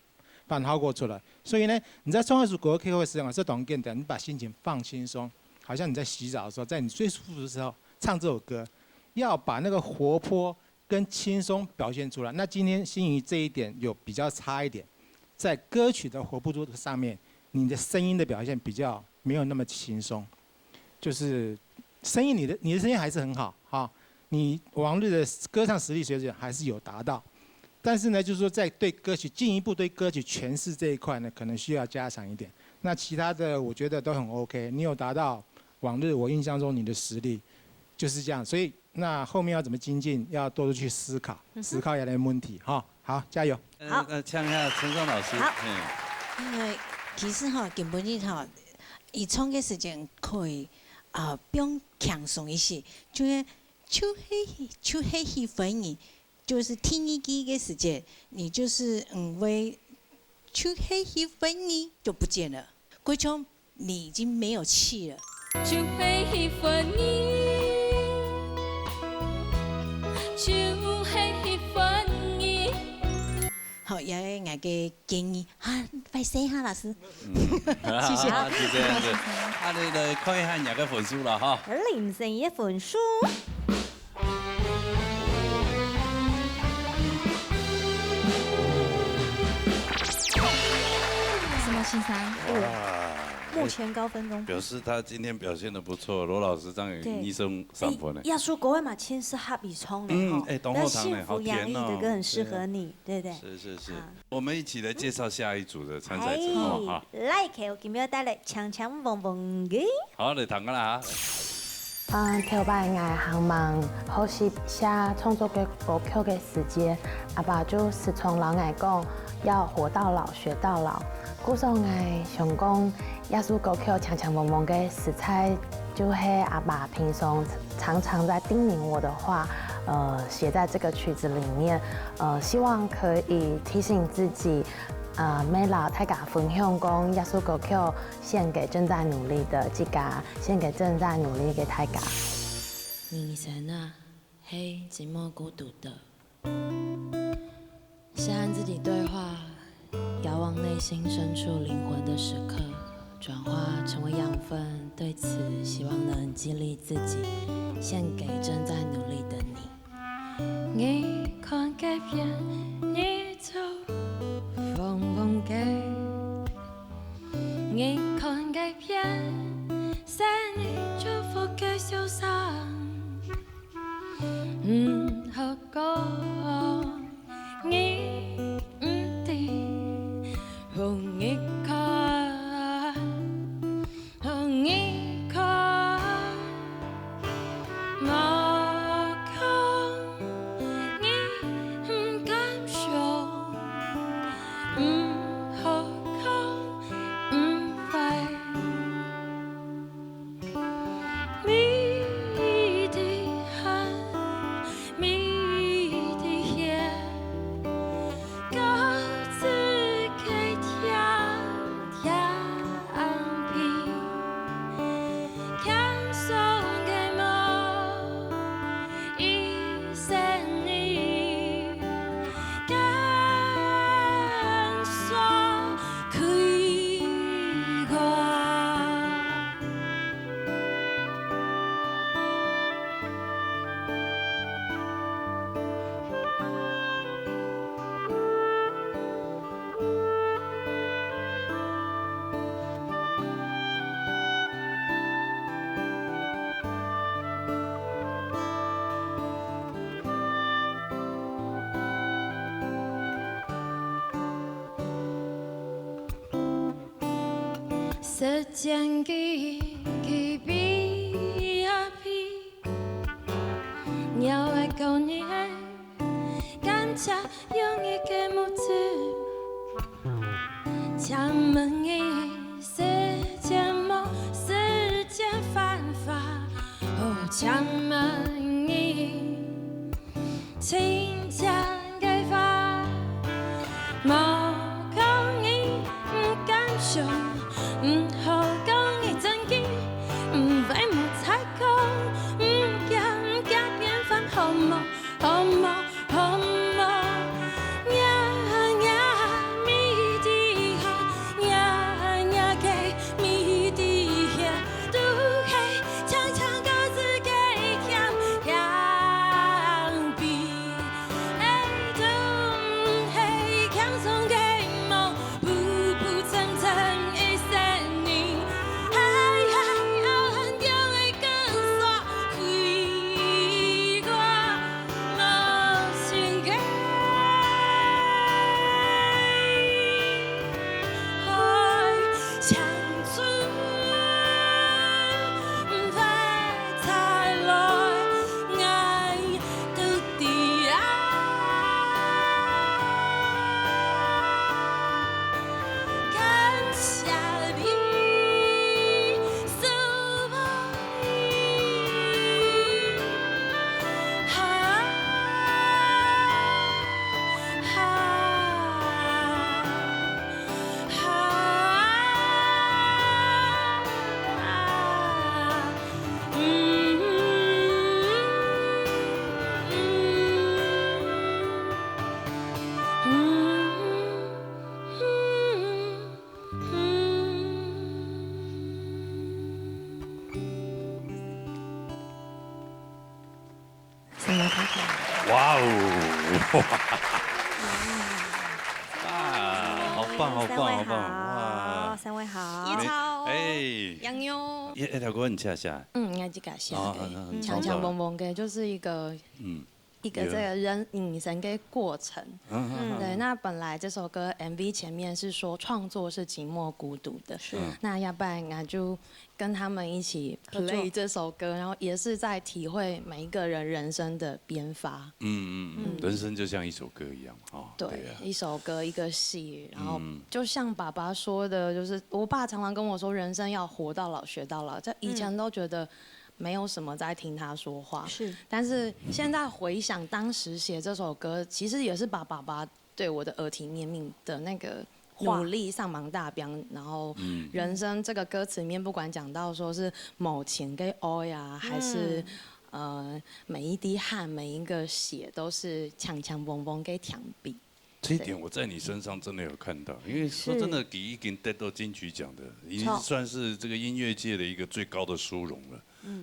反效果出来。所以呢，你在唱一首歌可以会这样，这种简单，你把心情放轻松，好像你在洗澡的时候，在你最舒服的时候唱这首歌，要把那个活泼跟轻松表现出来。那今天心怡这一点有比较差一点，在歌曲的活泼度上面，你的声音的表现比较没有那么轻松。 就是声音，你的，你的声音还是很好哈，你往日的歌唱实力水准还是有达到，但是呢，就是说在对歌曲进一步对歌曲诠释这一块呢，可能需要加强一点。那其他的我觉得都很OK，你有达到往日我印象中你的实力，就是这样。所以那后面要怎么精进，要多多去思考，嗯哼。思考一下问题哈。好，加油。呃，好。那请一下陈松老师。好。嗯。因为其实哈，根本上哈， 佢唱个时间可以，啊，放轻松一些，就係，就係，就係喜歡你，就是第二句个时间，你就是，嗯，會就係喜歡你就不見了，過像你已經沒有氣了。就係喜歡你，就係喜歡你。好，也係𠊎个建議哈，拜謝哈，老師。嗯，謝謝。是這樣子。啊，你來看一下你个分數了哈。林先生个分數。 什麼先生？哇，目前高分中。表示他今天表現得不錯，羅老師正有對。二十三分呢。欸，耶穌哥个嘛，真是合理衝的吼。嗯，欸，當好聽呢，比較幸福洋溢的歌很適合你，好甜哦。對不對？是，是，是。啊。我們一起來介紹下一組的參賽者，欸，好，好。來，今日帶來強強旺旺个。好，來聽下啦。 嗯，頭擺𠊎還吂學習寫創作个歌曲个時節，阿爸就時常摎𠊎講，要活到老，學到老。故所𠊎想講，這首歌曲強強旺旺个實在就係阿爸平常常常在叮嚀我的話，呃，寫在這個曲子裡面，呃，希望可以提醒自己，呃，乜摎大家分享講，這首歌曲獻給正在努力的自家。 獻給正在努力个大家。人生啊，係這麼孤獨的。是和自己對話，遙望內心深處靈魂的時刻，轉化成為養分。對此，希望能激勵自己，獻給正在努力的你。 你看該片，你就紅紅个。你看該片，生日祝福个笑聲。毋好講，你毋知，予你看。 予你看，莫講你毋感傷，毋好講毋會。美麗的海，美麗的夜， 各自个天，天平，輕鬆个夢，一生你，輕鬆開掛。 時間機器嗶呀嗶，鳥仔講你愛感謝有你个目珠。請問你時間無時間犯法，哦，請問你 親像个花，莫講你毋感傷，毋好講你真經，毋會無彩講，毋驚，毋驚變化，好無？好無？好無？呀呀，美麗的花，呀呀，个美麗的花，都係 常常各自个強強比，哇哦！哇，好棒，好棒，好棒！哇，三位好，一超，哎，杨妞，一条歌你下下，嗯，应该这个下个，强强蹦蹦的，就是一个，嗯，一个这个人人生的过程。嗯嗯，对，那本来这首歌M V前面是说创作是寂寞孤独的，是，那要不然啊就跟他们一起 play 这首歌，然后也是在体会每一个人人生的变化。嗯嗯嗯，人生就像一首歌一样哈。对，一首歌一个戏，然后就像爸爸说的，就是我爸常常跟我说，人生要活到老学到老。这以前都觉得没有什么在听他说话，是，但是现在回想当时写这首歌，其实也是把爸爸对我的耳提面命的那个努力上网大标，然后人生这个歌词里面，不管讲到说是某情个爱呀，还是呃每一滴汗、每一个血，都是强强蹦蹦个墙壁。这一点我在你身上真的有看到，因为说真的，你已经得到金曲奖的，已经算是这个音乐界的一个最高的殊荣了。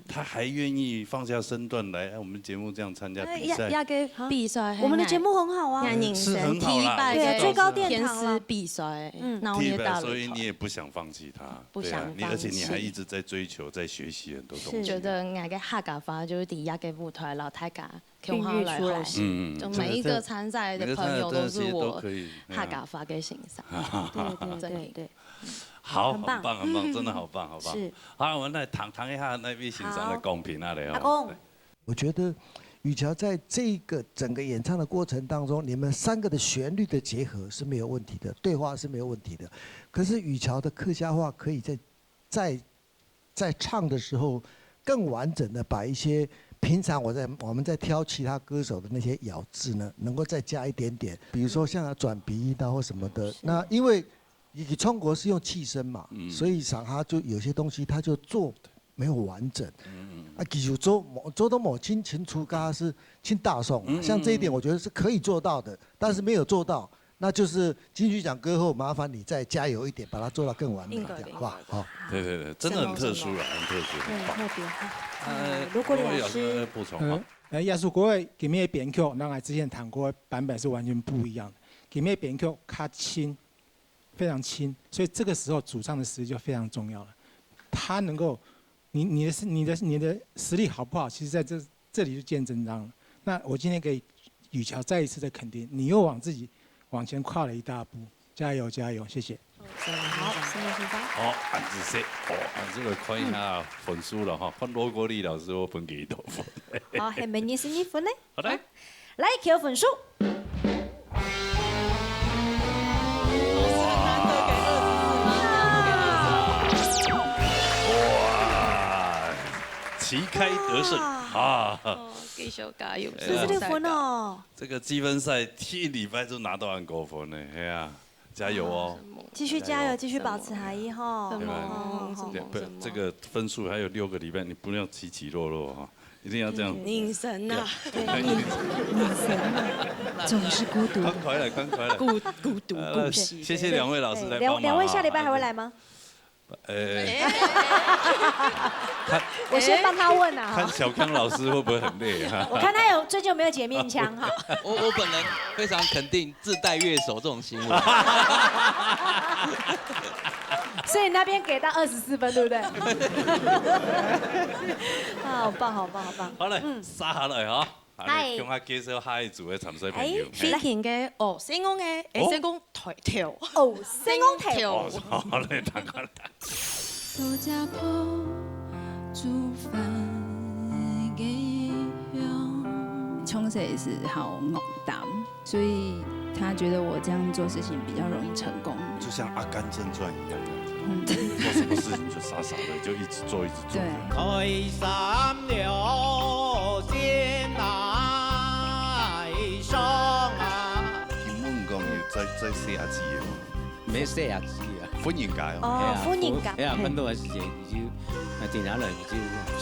他还愿意放下身段来我们节目这样参加比赛。也个比赛，我们的节目很好啊，是很好啦，我知道，是很好。对，最高殿堂了。天师比赛，嗯，那我也打了，所以你也不想放弃他，不想放弃。对啊，你而且你还一直在追求，在学习很多东西。觉得我个客家话就是第一个舞台，然后大家共下来，孕育出来。嗯嗯，就每一个参赛的朋友都是我客家话的欣赏。对对对对。 好，很棒，很棒，真的好棒，好棒。是。好，我们来谈谈一下那位先生的公平啊，好。阿公。我觉得雨乔在这个整个演唱的过程当中，你们三个的旋律的结合是没有问题的，对话是没有问题的。可是雨乔的客家话可以在在在唱的时候，更完整的把一些平常我在我们在挑其他歌手的那些咬字呢，能够再加一点点，比如说像要转鼻音啊或什么的。那因为 以及中国是用气声嘛，所以上下就有些东西他就做没有完整。啊，技术做做都没清清楚，刚刚是清大宋啊，像这一点我觉得是可以做到的，但是没有做到，那就是金曲奖歌后，麻烦你再加油一点，把它做到更完美，这样好不好？好。对对对，真的很特殊了，很特殊，很棒。特别哈。呃，如果李老师补充吗？呃，呃，耶稣国的今天的编曲，跟我之前弹过的版本是完全不一样的。今天的编曲较轻， 非常轻，所以这个时候主唱的实力就非常重要了。他能够，你你的你的你的实力好不好，其实在这这里就见真章了。那我今天给雨乔再一次的肯定，你又往自己往前跨了一大步，加油加油，谢谢。好，谢谢先生。好，恁仔細，哦，恁仔細看一下分数了哈，看罗国立老师，我分几多分？好，下面二十二分呢？好来。 来，扣分数。哇，旗开得胜啊！哦，继续加油！四十六分哦。这个积分赛第一礼拜就拿到恁高分呢，哎呀，加油哦！继续加油，继续保持下去哈。什么什么什么，这个分数还有六个礼拜，你不要起起落落哈。 一定要这样。女神呐，对，女女神呐，总是孤独，看开了，看开了，孤孤独孤栖。谢谢两位老师来帮忙。两两位下礼拜还会来吗？呃，看，我先帮他问啊。看小康老师会不会很累哈？我看他有最近有没有解面腔哈？我我本人非常肯定自带乐手这种行为。所以那边给到二十四分，对不对？啊，好棒，好棒，好棒！好嘞，嗯，杀下来哈。 好，嗨，共下介绍下一组的参赛朋友。哎，飞行个哦，成功个，哎，成功跳，哦，成功跳。哦，好嘞，大家来。从小也是好戇胆，所以他觉得我这样做事情比较容易成功。就像《阿甘正传》一样这样子，嗯，做什么事情就傻傻的，就一直做，一直做。对。开三了心啊，上啊。听问讲有在在写字的吗？没写字啊。婚姻界哦。哦，婚姻界。哎呀，很多的时间你就啊，点燃了你就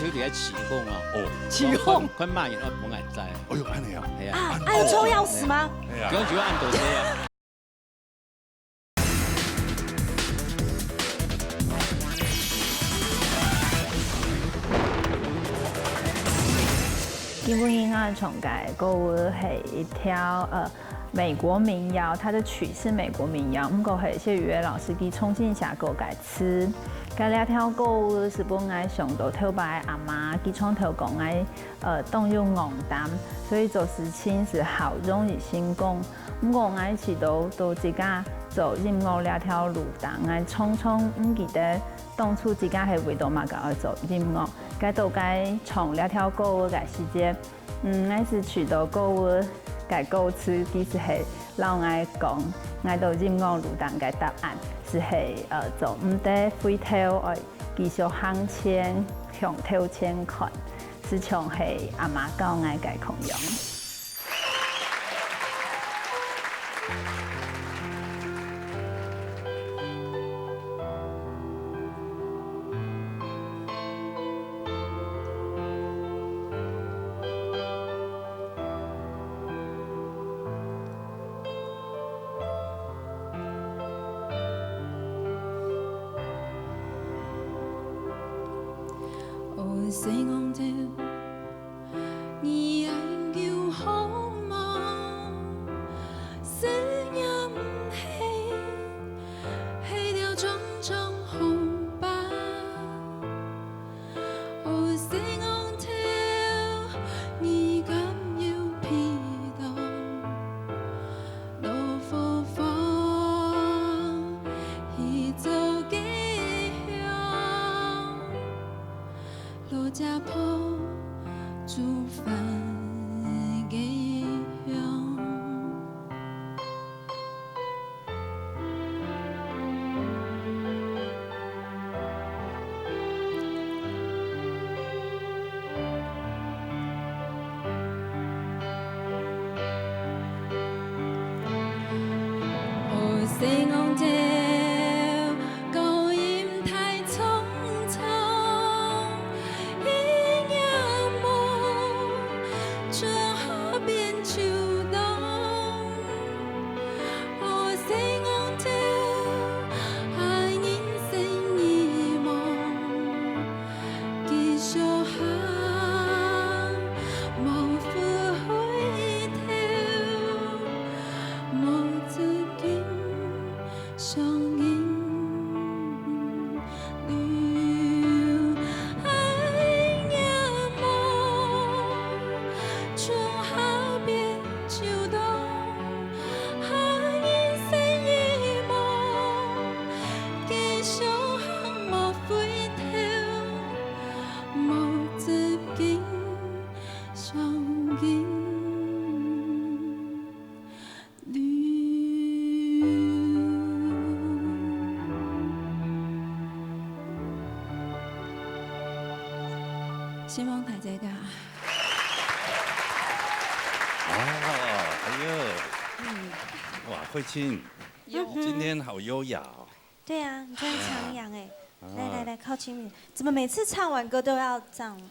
就得要起哄啊。哦，起哄，快骂人啊，不敢在。哎呦，安尼啊。哎呀，啊，还有抽钥匙吗？哎呀，不用就按多些啊。因為𠊎唱个歌係一條呃美國民謠，它的曲是美國民謠，毋過係謝宇威老師佢重新寫過个詞。該這條歌係分𠊎想到頭擺阿媽，佢常透講𠊎呃當有戇膽，所以做事情係好容易成功。毋過𠊎知道到自家做音樂這條路，但𠊎常常毋記得當初自家係為到麼个愛做音樂。該到該唱這條歌个時節， 嗯，𠊎係試著歌仔个歌詞，其實係摎𠊎講，𠊎到音樂路頂个答案，就係呃做毋得回頭，愛繼續向前，向頭前看，就像係阿媽教𠊎个共樣。 哦，細戇頭，你還有好無？思念毋係，係條長長風吧。 哦，細戇頭，你敢有鼻著？老虎房，去做雞香，老姐婆煮飯个香。 哦，細戇頭，高音太衝衝，一眼望，春夏變秋冬。 哦，細戇頭，愛人生一夢，繼續行，無回頭，無止境想念。 流，愛仰望，春夏變秋冬，愛人生一夢，繼續行無回頭，無止境想念。 希望大家，啊，哎呦，嗯。哇，慧卿，有。今天好优雅哦。对啊，你穿长洋哎。啊。来来来，靠近一点。怎么每次唱完歌都要这样？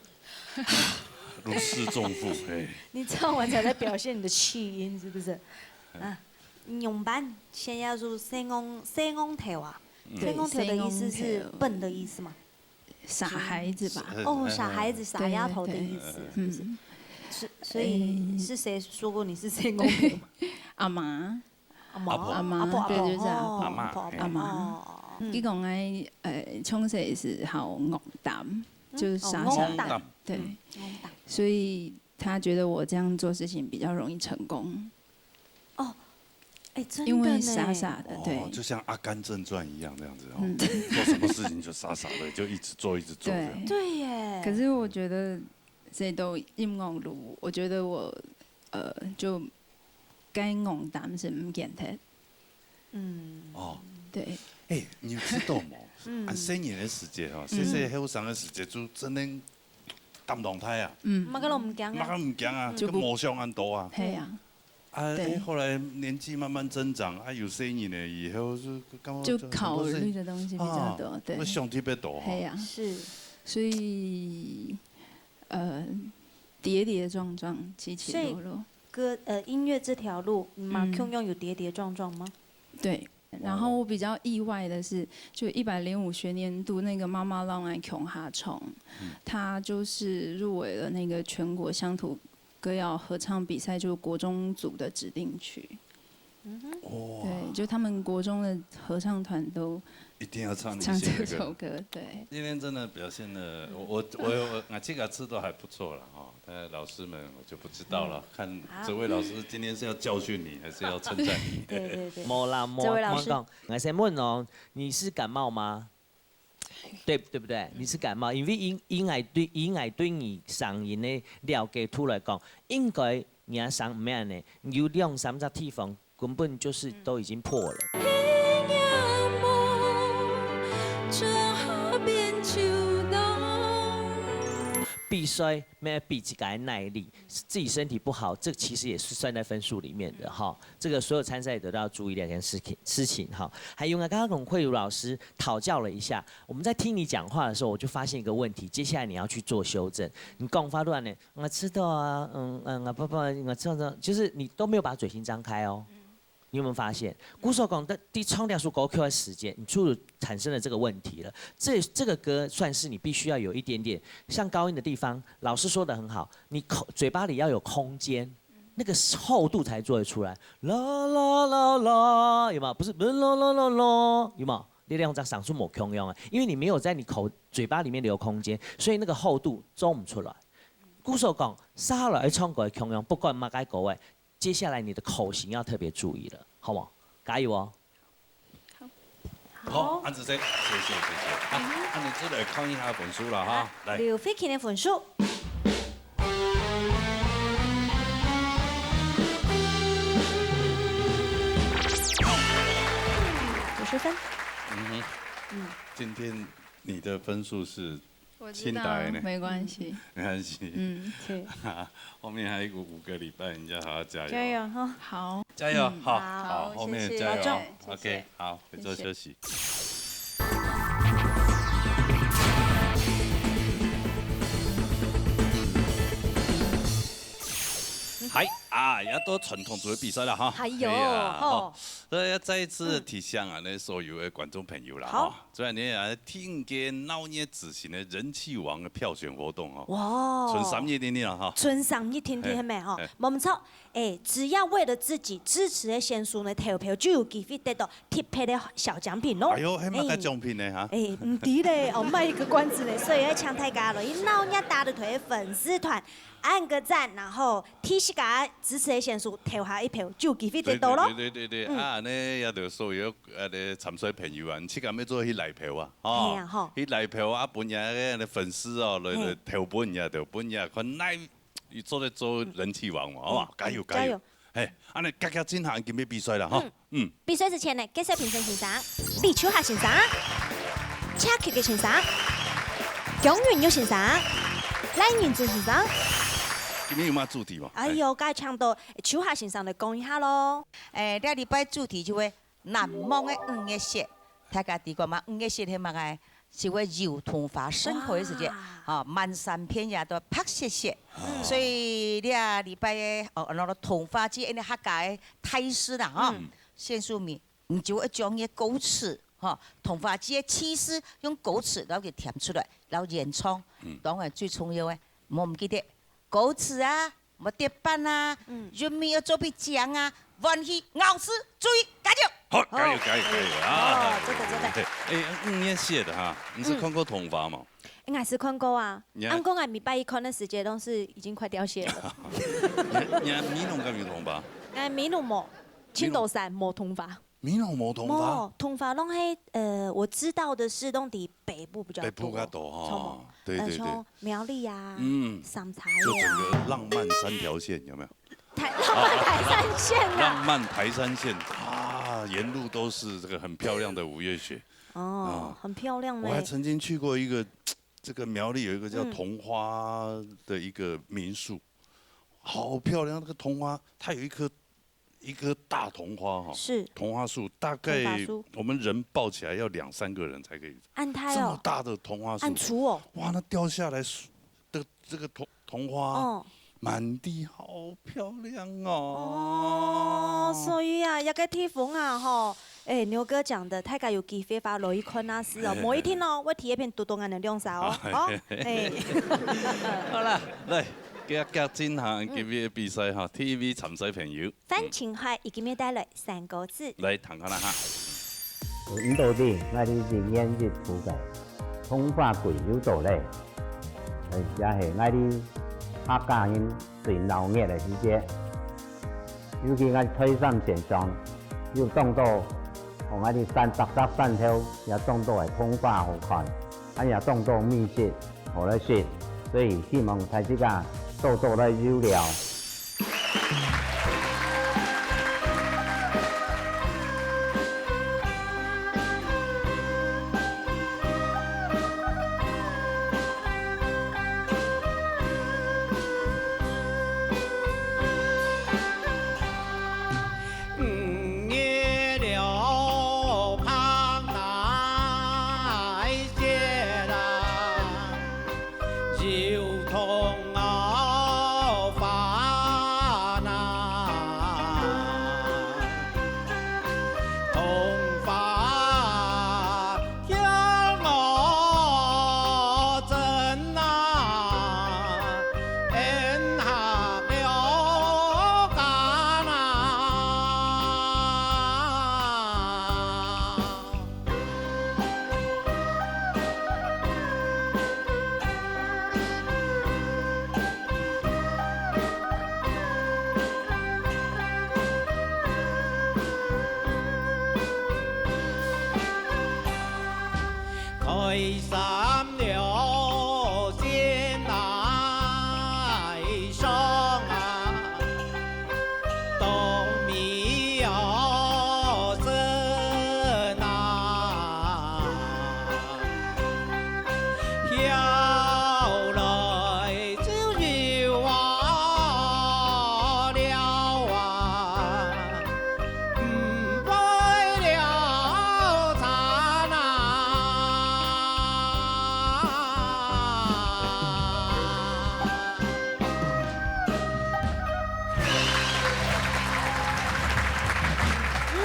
如释重负，哎。你唱完才在表现你的气音，是不是？啊，仰般？现在就細戇，細戇頭啊？嗯。細戇頭的意思是笨的意思吗？对，細戇頭。傻孩子吧。嗯。哦，傻孩子，傻丫头的意思，对，对，对。是不是？嗯。所，所以，诶。是谁说过你是细戇头吗？阿嬷。阿嬷？阿嬷，阿婆，阿婆，对，就是阿婆。哦，阿嬷，阿婆，阿婆，阿嬷。哦。嗯。佢講个，呃，从細是好戇膽，嗯，就是傻傻的。哦，戇膽。对。嗯。戇膽。所以他觉得我这样做事情比较容易成功。 哦，哎，真的呢。因为傻傻的，对。哦，就像《阿甘正传》一样这样子哦，嗯。做什么事情就傻傻的，就一直做，一直做这样。对。对耶。可是我觉得这都音乐路，我觉得我，呃，就该戇胆是毋见得。嗯。哦。对。哎，你知道吗？嗯。俺細人的时节哈，嗯。细细后生的时节就真的胆浪大啊。嗯。嘛个都毋惊啊。嘛个毋惊啊，就不，就无想恁多啊。嘿啊。 啊，对。哎，后来年纪慢慢增长，啊，有生意了以后，就感觉就考虑的东西比较多，啊，对。会想特别多哈。嘿呀。是。所以，呃，跌跌撞撞，起起落落。所以歌，呃，音乐这条路，你嘛，嗯。共样有跌跌撞撞吗？对。然后我比较意外的是，就一百零五学年度那个妈妈浪漫琼哈虫，她就是入围了那个全国乡土歌谣合唱比赛，就是国中组的指定曲。哇，对，就他们国中的合唱团都一定要唱你唱写的歌。这首歌，对。今天真的表现的，我我我我我自己吃都还不错了哈。但老师们我就不知道了，看这位老师今天是要教训你，还是要称赞你？对对对，無啦，無这位老师我講，𠊎先問哦，你是感冒嗎？對對不對？你是感冒，因為以以𠊎對以𠊎對你聲音的了解度來講，應該你个聲毋係恁呢，有兩三隻地方根本就是都已經破了。必須要比自己的耐力，自己身體不好，這其實也是算在分數裡面的哈。這個所有參賽者都要注意的一件事情事情哈。還有呢，剛剛跟慧茹老師討教了一下，我們在聽你講話的時候，我就發現一個問題，接下來你要去做修正。你講話亂呢，我知道啊，嗯嗯，我爸爸，我知道，就是你都沒有把嘴型張開哦。你有沒有發現？故所講，在在唱這首歌曲的時間，你就產生了這個問題了。這這個歌算是你必須要有一點點像高音的地方，老師說的很好，你口嘴巴裡要有空間，那個厚度才做得出來。啦啦啦啦，有沒有？不是，不是啦啦啦啦，有沒有？力量這樣嗓出無共樣啊，因為你沒有在你口嘴巴裡面留空間，所以那個厚度做不出來。故所講，下來唱歌的共樣，不管麼个歌位，接下來你的口型要特別注意了，好不好？加油哦！好，安子生，謝謝謝謝。啊，那你出來看一下分數了哈，來。劉慧卿的分數，九十分。嗯哼，今天你的分数是我知道清白呢没关系。没关系。嗯，对，后面还有五个礼拜，你要好好加油。加油哈！好，加油，嗯好，好后面谢谢加油。保重 OK，谢谢好，回座休息。嗨啊，也到傳統組个比賽了哈。哎呦哎呀吼，所以要再一次提醒啊，那所有的观众朋友啦，好哈，虽然你也听见闹热之行的人气王的票选活动哦，哇，剩三日定定了哈。剩三日定定係咩吼嘿？無毋著，誒，只要為了自己支持的選手呢投票，就有機會得到特別的小獎品咯。哎呦，還有麼个獎品呢哈？哎，毋知咧，哦，賣一個關子咧，所以要請大家咯，去鬧熱打得退粉絲團按個讚，然後替自家支持的選手投下一票，就有機會得到咯。對對對對對，嗯啊，呢也就所有啊，呢參賽朋友啊，你自家要做去拉票啊，哦，嘿啊吼去拉票啊，分人个粉絲哦，來嘿來投分人，投分人，看哪一做得做人氣王嘛，好吧？加油加油加油！嘿，啊，呢加加進行今日比賽了哈，嗯，比賽之前呢，介紹評審先生、李秋霞先生、車曲嘅先生、姜雲玉先生、賴仁珍先生。今日有麼个主題嘛？哎呦，該請到秋霞先生來講一下咯。誒，這禮拜主題就係難忘个五月雪。大家知講嘛，五月雪係麼个？就係油桐花盛開个時節，哇吼，滿山遍野都白雪雪。所以這禮拜个哦，那個桐花節，因為客家个大事啦，吼，選手們，你就愛將你个歌詞，吼，桐花節个氣勢用歌詞，然後給填出來，然後演唱。當然最重要个，莫毋記得歌詞啊，莫跌板啊，韻味要做得靚啊，換氣咬字注意，加油！好，加油加油加油啊！哦，真的真的。哎，五月雪的哈，你是看過桐花嗎？應該是看過啊，你按講𠊎禮拜一看个時節，當時已經快凋謝了。你你美濃敢有桐花？哎，美濃無，青島山無桐花。美濃無桐花？無，桐花攏係，呃，我知道的是攏在北部比較多。北部較多哈著無？對對對呃，像苗栗啊，嗯三重就整啊，个浪漫三條線有沒有？台浪漫台三線啊。浪漫台三線啊，沿路都是這個很漂亮的五月雪。哦，很漂亮呢我還。曾經去過一個，這個苗栗有一個叫桐花的一個民宿，好漂亮。那個桐花，它有一棵一棵大桐花哈，是桐花樹大概桐花樹我們人抱起來要兩三個人才可以，恁大哦，這麼大的桐花樹恁，粗哦。哇，那掉下來樹的這個桐桐花，哦滿地好漂亮哦哦。，所以啊，這個地方啊，吼，哎，牛哥講的，大家有機會話來去看啊，係哦，無一定哦，𠊎第一片堵到恁樣兩儕哦，哦，哎。好啦，來，遽遽進行今日个比賽哈，第一位參賽朋友，范晴懷，佢今日帶來三個字。來，聽看啦哈。有五道理，𠊎哩人言一途个，通話鬼有道理，哎，也係𠊎哩客家人最鬧熱个時節。 尤其𠊎在山線上，有當多，𠊎个山，逐隻山頭也當多个桐花好看，還有當多美食好來食，所以希望大自家多多來遊尞。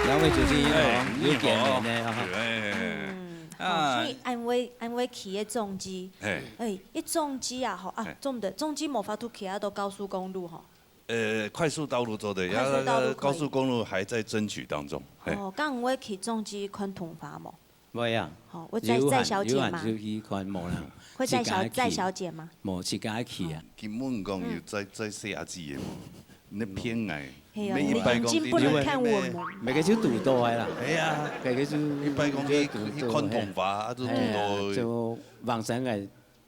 兩位主持人好，哎，又見面了哈。你好。哎，嗯，啊。好，所以恁會，恁會騎个重機，嘿。哎，一重機啊，吼，啊，嘿。重的，重機無法度騎啊到高速公路吼。呃，快速道路做得，快速道路可以。啊，高速公路還在爭取當中，嘿。哦，敢會騎重機看桐花無？會啊。好，會載，有閒，載小姐嗎？有閒就去看，無啦。會載小，自家去。載小姐嗎？無，自家去啊。根本講有載，嗯。載細阿姊个無？你騙𠊎。嘿哦，你眼睛不能看我們。每個就堵到个啦。哎呀，每個就，一般講去，就堵到，去看桐花，啊，就堵到。哎呀，就往生个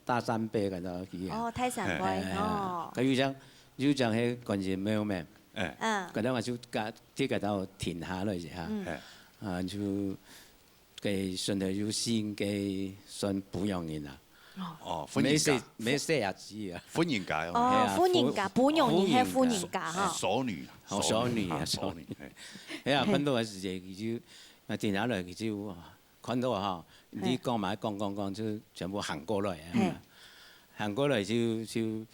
大山背該兜去啊。哦，大山背，哎，哎，哎，哦。佢有講，有講彼觀音廟咩？哎。嗯。該兜就，去該兜停下來一下。嗯。哎。啊，就 該算係有心个算婦人人啊。哦，婦人家。無細，無細阿姊啊。婦人家哦。哦，係啊，婦人家，婦，婦人人係婦人家哈。熟女。哦，熟女啊，熟女。熟女，嘿。哎呀，嘿。看到个時節，佢就，啊，停下來，佢就，哇，看到哈，你講嘛，講講講，就全部行過來啊。嘿。行過來就，就，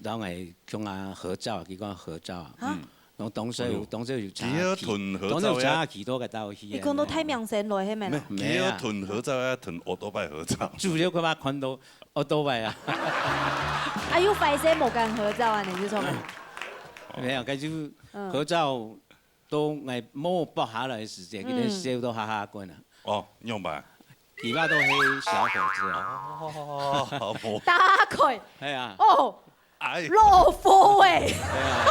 然後講啊，合照，佢講合照啊。啊？嗯。 然後當時有，哎喲，當時有車騎，幾多ton合照呀？當時有車騎到該兜去啊。你講到太平山來係無啦？無，幾多ton合照呀，ton奧多拜合照。主要佢嘛看到奧多拜啊。啊，有壞勢無敢合照啊，你就說。無，該就合照到𠊎無拍下來个時節，佢兜笑到哈哈滾啊。哦，仰般？ 佢話都係小伙子啊。哦，無。打開。係啊。哦，哎。老虎欸。係啊。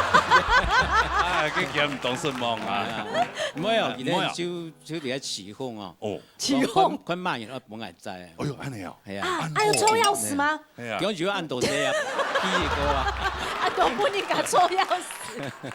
哎，佢今毋當失望啊。係啊。無有，今天無有。就，就在該起哄哦。哦。起哄。看，看麼人愛分𠊎載啊。哎喲，恁樣哦。係啊。啊，恁樣有抽鑰匙嗎？係啊。佢講有恁多隻啊，屁股啊。啊，都分人家抽鑰匙。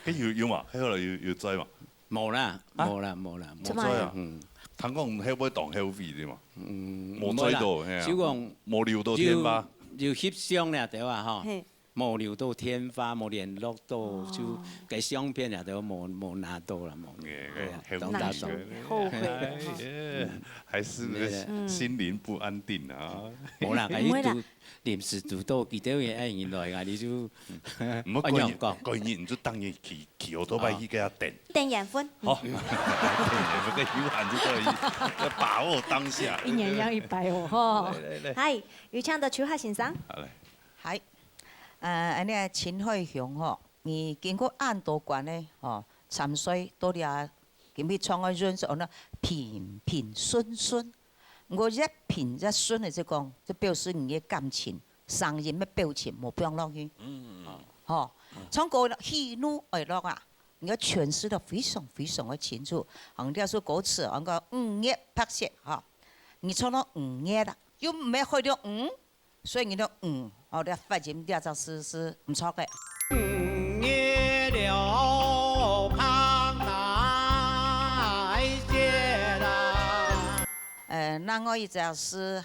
佢有，有嘛？佢後來有，有載嘛？ 無啦，啊？無啦，無啦，無。做麼个？做啊。嗯。聽講後尾當後悔个嘛。嗯，無追到，無啦，係啊。就講無留到天吧。有，有翕相了，對吧？吼。嘿。無留到電話，無聯絡到，哦。就該相片也都無，無拿到了，無。哎，對啊，哎，當打爽。後悔了哈。哎呀，還是那個對啊。心靈不安定啊。無啦，毋會啦。佢拄，臨時拄到，佢兜也愛人來啊，你就，毋好怪人，哎，你講。怪人，你就當然去，去奧多拜去給他等。等緣分。好，等緣分，跟有閒就可以，要把握當下。一年要一擺哦，吼。來，來，來。嗨，有請到秋海先生。好，來。嗨，呃，恁呢陳海雄吼， 你經過恁多關个，吼，參賽到這，今日唱个運勢，哦，那平平順順。毋過越平越順个，就講，這表示你个感情、聲音个表情無放落去。嗯。吼，唱歌个喜怒哀樂啊，你要詮釋得非常非常个清楚。好，這首歌詞，恁个五月白雪，吼，你唱到五月啦，又毋係開到五， 所以你个五，哦，這發音這隻字係毋著个。五月了，白雪啦。呃，另外一隻係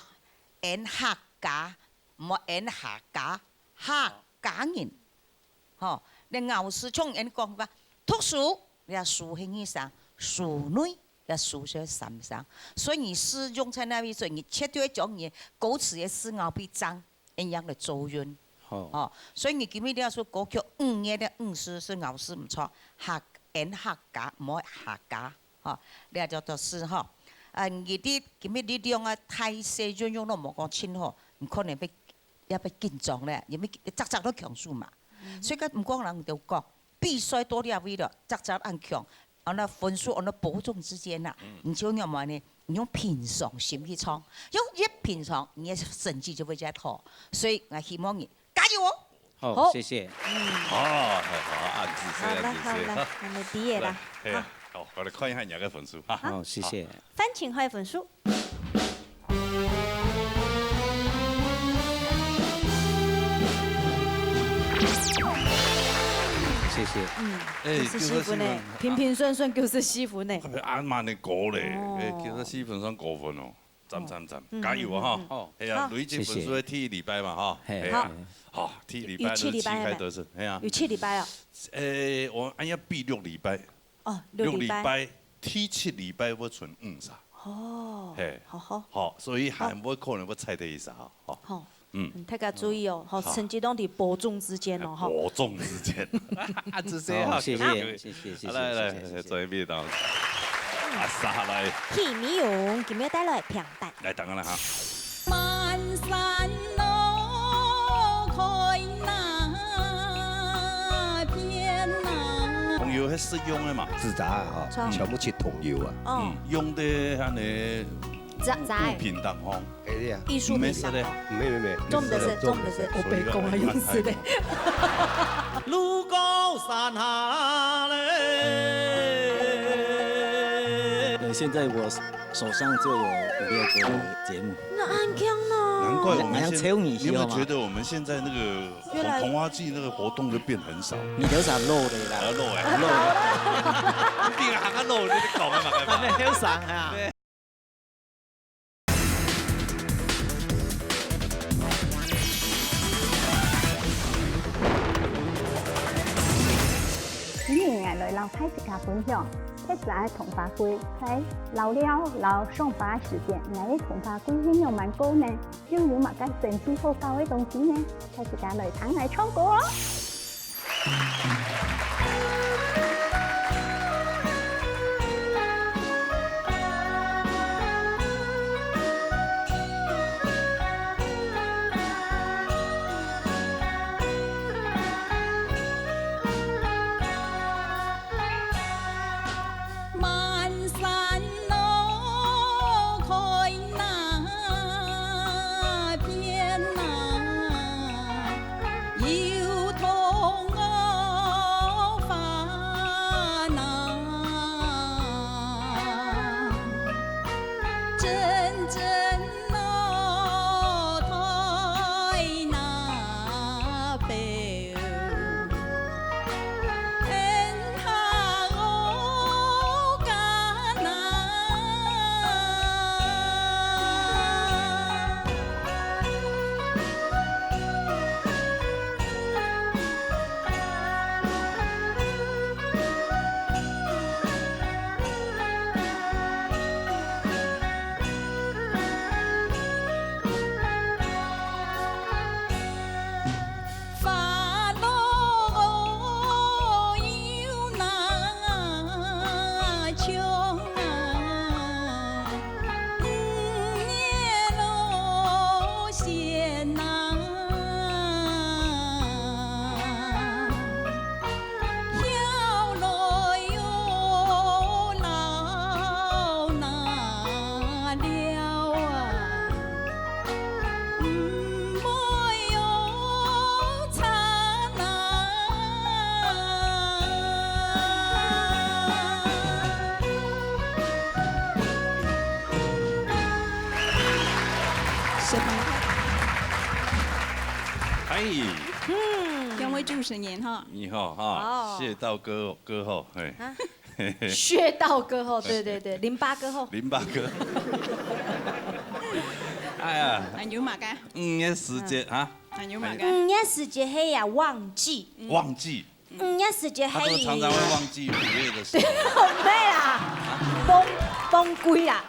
恩客家，毋好恩客家，客家人。 吼，你咬字像人講話，讀書，這書係二聲，書內，這書係三聲。所以你字用在哪位，所以你絕對將你歌詞个字咬變正，恁樣來做韻。好。吼，所以你今日這首歌曲，五月个五字係咬字毋著，客，恩客家，毋好客家。吼，這就讀書吼。啊，你的今日力量啊，大細運用都無講清楚，你可能會，也會緊張咧，因為隻隻都強手嘛。 所以講，毋過人就講，比賽到這位了，隻隻恁強，啊，那分數，啊，那伯仲之間吶，你就仰般呢？你用平常心去唱，用越平常，你个成績就會越好。所以，𠊎希望你加油哦！好，好。謝謝。哦，好，好，恁仔細，好了，恁仔細。好了，𠊎等你畢業啦。來，嘿啊，好。好，𠊎來看一下你个分數哈。好，謝謝。范晴海分數。 謝謝。嗯，哎，這係四分呢，叫做四分。平平順順叫做四分呢。特別恁慢个歌咧，哦。哎，叫做四分算高分哦，讚讚讚，嗯，加油啊哈！嗯，嗯，嗯。好。哎呀，好。累積分數个第一禮拜嘛哈。謝謝。哎呀，好。好，第一禮拜有七禮拜了。係旗開得勝，哎呀。有七禮拜哦。哎，𠊎恁樣比六禮拜。 哦，六禮拜。六禮拜，第七禮拜會賰五儕。哦，嘿，好好。好，所以還會可能會差忒一儕，吼。好。嗯。嗯，大家注意哦，吼，好。成績攏在伯仲之間哦，吼。伯仲之間。啊，這些好，啊，謝謝，謝謝，謝謝，好，來，來，謝謝，謝謝。來，轉一遍到。啊，煞來。許美蓉，今日帶來評判。來，等下來哈。 滿山路開那片啊。桐油係食用个嘛？紙紮啊，吼，著。全部係桐油啊。哦。嗯，用个恁呢雜，雜。物品當中。哎呀。藝術品當中。毋係食个。沒有，沒有，沒有。種的是，種的是。我被公啊，用死的。路高山下嘞。對，現在我 手上就有五六个節目。那恁強呢？難怪我們現，好像抽你一下嘛。你有沒有覺得我們現在那個越來越，桐花祭那個活動就變很少？你有啥漏的啦？啊，漏欸。漏的。你頂下還漏，你講幹嘛幹嘛？還沒有上啊。今日𠊎來摎大自家分享，客家个桐花季，在遶寮摎賞花个時節，𠊎个桐花季係仰般過呢？又有麼个神奇好搞个東西呢？大自家來聽𠊎唱歌哦！哎，两位主持人哈。你好哈，哦。穴道歌，歌后，嘿。啊？穴道歌后，对对对，淋巴歌后。淋巴歌。哎呀，还有么个？五月时节啊，还有么个？五月时节係呀，旺季。旺季。五月时节係。他说常常会忘记五月的事。毋係啦，忘，忘季啦。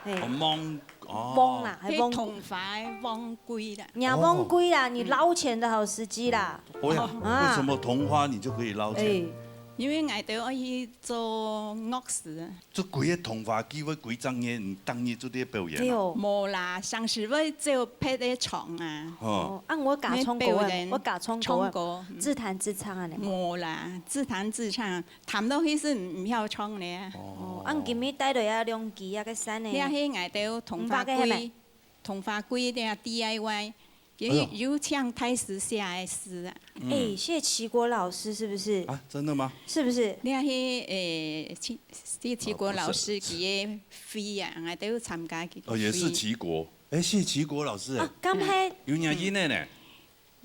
嘿。哦，忘，哦。忘啦，還忘。係桐花个忘季啦。你啊，哦。忘季啦，你捞钱的好时机啦。不会啊，啊。为什么桐花你就可以捞钱？哎。因为𠊎兜愛去做乐事啊。 做幾个桐花季會幾隻月，你逐日做這表演啊？對哦。無啦，常時會走別个場啊。哦。哦，啊，我假唱歌啊，你表演我假唱歌啊，唱歌，嗯。自彈自唱啊，你。無啦，自彈自唱，彈落去係毋，毋曉唱咧。哦，啊，你今日帶來啊兩支啊个衫呢？這係𠊎兜桐花季，五百个係無？桐花季个D I Y。 有，哎喲。有請大師寫个詩啊。嗯。哎，謝齊國老師是不是？啊，真的嗎？是不是？你看，嘿，哎，齊，謝齊國老師佢个會啊，𠊎兜有參加佢个會。哦，也是齊國。哎，謝齊國老師，哎。啊，敢係？有影印个呢。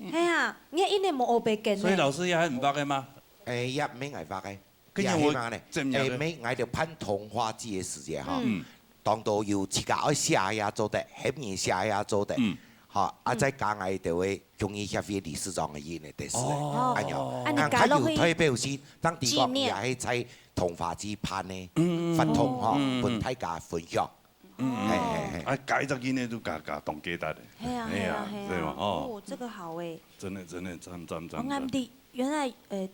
係啊，你个印个無烏白見呢。所以老師也還毋捌个嗎？哎，也毋係𠊎捌个。 跟住𠊎也係嘛呢，誒，每𠊎兜辦桐花節个時節吼，嗯。當多有自家愛寫个也做得，喊人寫个也做得，嗯。吼，啊，嗯。再加𠊎兜个中醫協會理事長个印个特色，哦。恁樣，啊，你加落去恁較有代表性，當地講紀念。也係在桐花節辦个，嗯，嗯，嗯。活動吼，嗯，嗯，嗯。分大家分享。嗯，嗯。嘿，嘿，嘿。啊，加一隻印个都加，加當價值个。係啊，係啊，係啊，係啊。對嘛，哦。哦，這個好誒。真的，真的，讚，讚，讚，我啱啲，讚。原來，呃，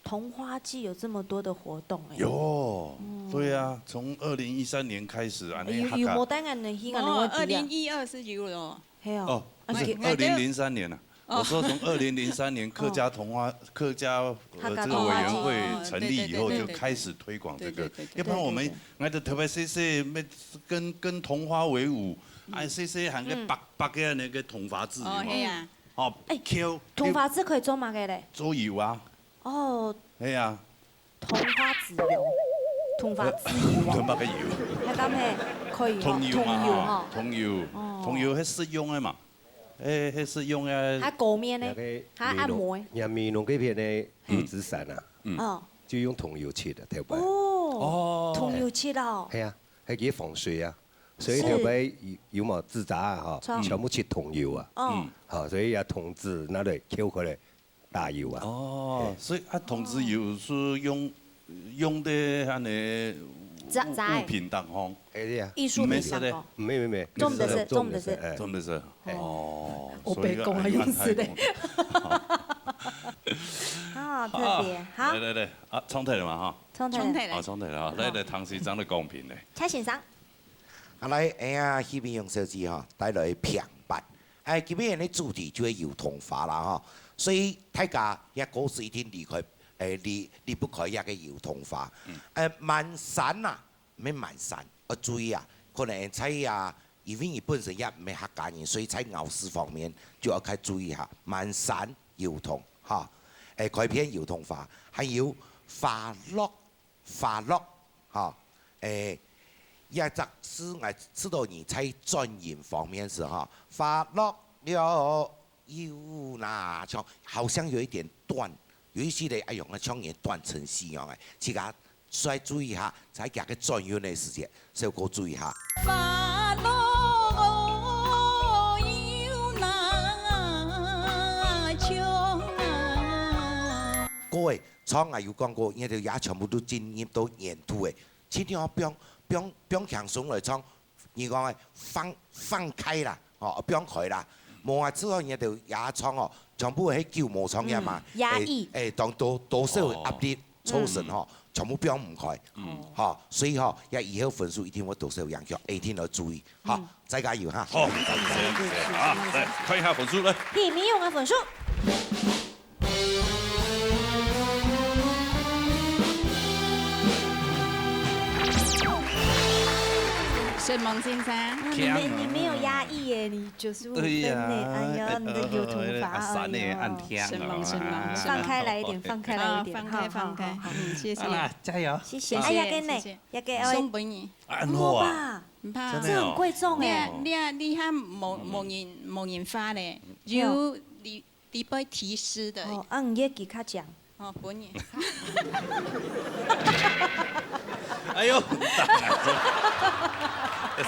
桐花節有這麼多的活動哎。有，嗯。對啊，從二零一三年開始，恁呢有，客家有無帶𠊎等去，𠊎等會知啊。哦，二零一二係有了。係哦。哦，啊，不是，佢二零零三年啊。哦。我說從二零零三年客家桐花，哦。客家，呃，客家桐花節。這個委員會成立以後就開始推廣這個。對，對，對，對，對。要不然我們，對，對，對。𠊎兜特別細細，跟，跟桐花為伍，嗯。哎，細細還个白，嗯。白个那個桐花節，哦，有沒有？係啊。哦，哎，翹，桐花節可以做麼个嘞？做油啊。 哦。係啊。桐花節油，桐花節油啊。桐花个油。該敢係可以吼，桐油嘛，桐油吼。吼，桐油，哦。桐油係食用个嘛，誒，係食用个。還膏面呢？該个還按摩誒？美濃，人美濃該片个油紙傘啊，嗯。哦。就用桐油漆个，頭擺。哦，哦。桐油漆哦。係啊，還幾防水啊，所以頭擺有，有無紙紮啊，吼，全部漆桐油啊。哦。嗯。好，所以啊，桐紙拿來抾開來， 打油啊。哦，嘿。所以啊，桐紙油係用，用在恁呢物，紮，紮个。物品當中。哎，對啊。藝術品當中。毋係食个。毋係，毋係，毋係。做毋得食，做毋得食。哎。做毋得食。哎。哦，我所以啊，白講啊，用食个。啊，特別，好。好，來，來，來，啊，唱忒了嘛，哈？唱忒了。唱忒了。啊，唱忒了，哈。好。來，來，唐先生个公平嘞。蔡先生。 啊，來，哎呀，希望楊小姐吼，帶來平板。哎，今日个主題就係油桐花啦吼，所以大家也故事一定離開，哎，離，離不開這個油桐花。嗯。呃，滿山啊，毋係滿山，要注意啊，可能在啊，因為你本身也毋係客家人，所以在咬字方面就要較注意哈。滿山油桐哈，哎，該片油桐花，還有花落 花落，吼，誒，這隻字𠊎知道你在轉音方面係吼，花落了又哪，像好像有一點斷，有一些个哎喲，像人斷成四樣誒，自家再注意下，在佢个轉音个時節，小可注意下。花落又哪像啊。各位， 唱啊有講過，𠊎兜也全部都進入到原土誒，盡量放，放，放輕鬆來唱。你講誒，放，放開啦，吼，放開啦。無啊，之後𠊎兜也唱哦，全部係久無唱个嘛，嗯，壓抑。誒，誒，當多，多少壓力造成吼，哦。全部放毋開。嗯。吼，所以吼，也以後分數一定會多少影響，一定要注意，吼，嗯。再加油哈。好，謝謝，謝謝啊，來，看一下分數，來。第一名个分數。 承蒙先生。啊，你沒，你沒有壓抑耶，你九十五分呢。對呀，哎呀，你的油桐花，哎，哎，哎，哎，哎，哎，哎呀。按呢，按呢。承蒙，承蒙，啊。承蒙。放開來一點，放開來一點。啊，放開，好，好，放開。好，好。嗯，謝謝。好啦，加油。謝謝。啊，哎呀，謝謝，給你，謝謝。也給，哎。送分你。啊，恁好啊。好吧。毋怕。真的哦。這很貴重哎。你啊，你啊，你還無，嗯。無人，無人發咧。有。有，你裡背提示的。哦，啊，你个技巧強。哦，本人。哎喲，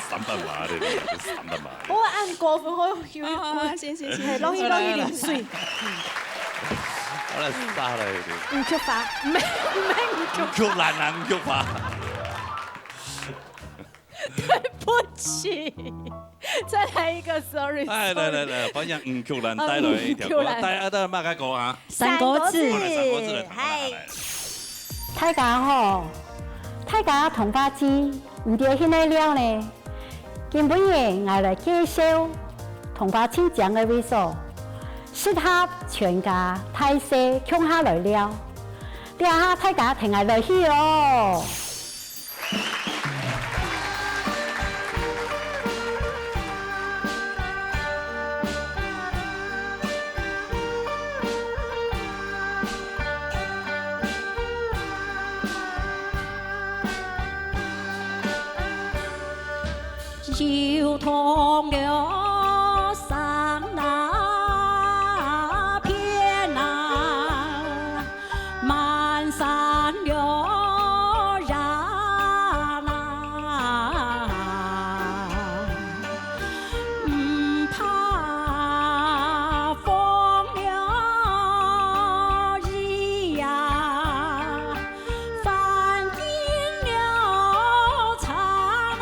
三百码的，三百码的。我按高分，我有，有，哦，好啊，行，行，行，嘿，行，容易，容易，行。淋水。好了，杀了有点。五菊花，没，没五菊花。五菊兰啊，五菊花。 对不起，再来一个，sorry，哎，来，来，sorry。来，欢迎吴菊兰带来一条歌，哦，吴菊兰。带，带，带，带，带歌啊？三国志。三国志。好，来，三国志，来，嗨。来，来。大家好，大家桐花季，毋知去哪尞呢？今晡日，𠊎來介紹桐花盡靚个位所，適合全家大細共下來尞。這下大家跈𠊎來去哦！ 秋冬了，山那片啊，满山了人啊，毋怕风了雨呀， 翻进了场啊。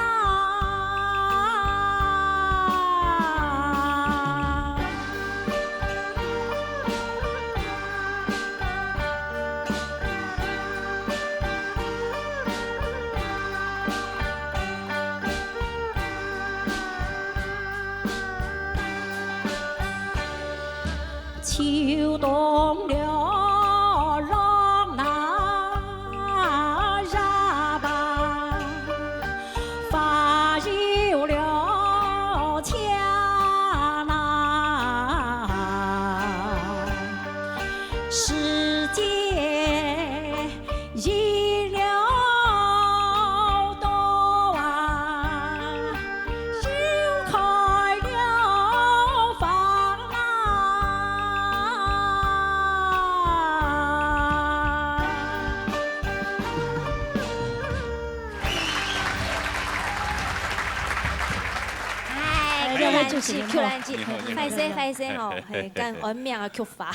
秋冬了，浪那呀吧，花有了香啊，时节 一了多啊，又开了放啊。 哎，哎，兩位主持人好。Q兰姐，Q兰姐，你好，你好。歹勢，歹勢吼，嘿，嘿，嘿，嘿。敢安名啊，菊花。哎，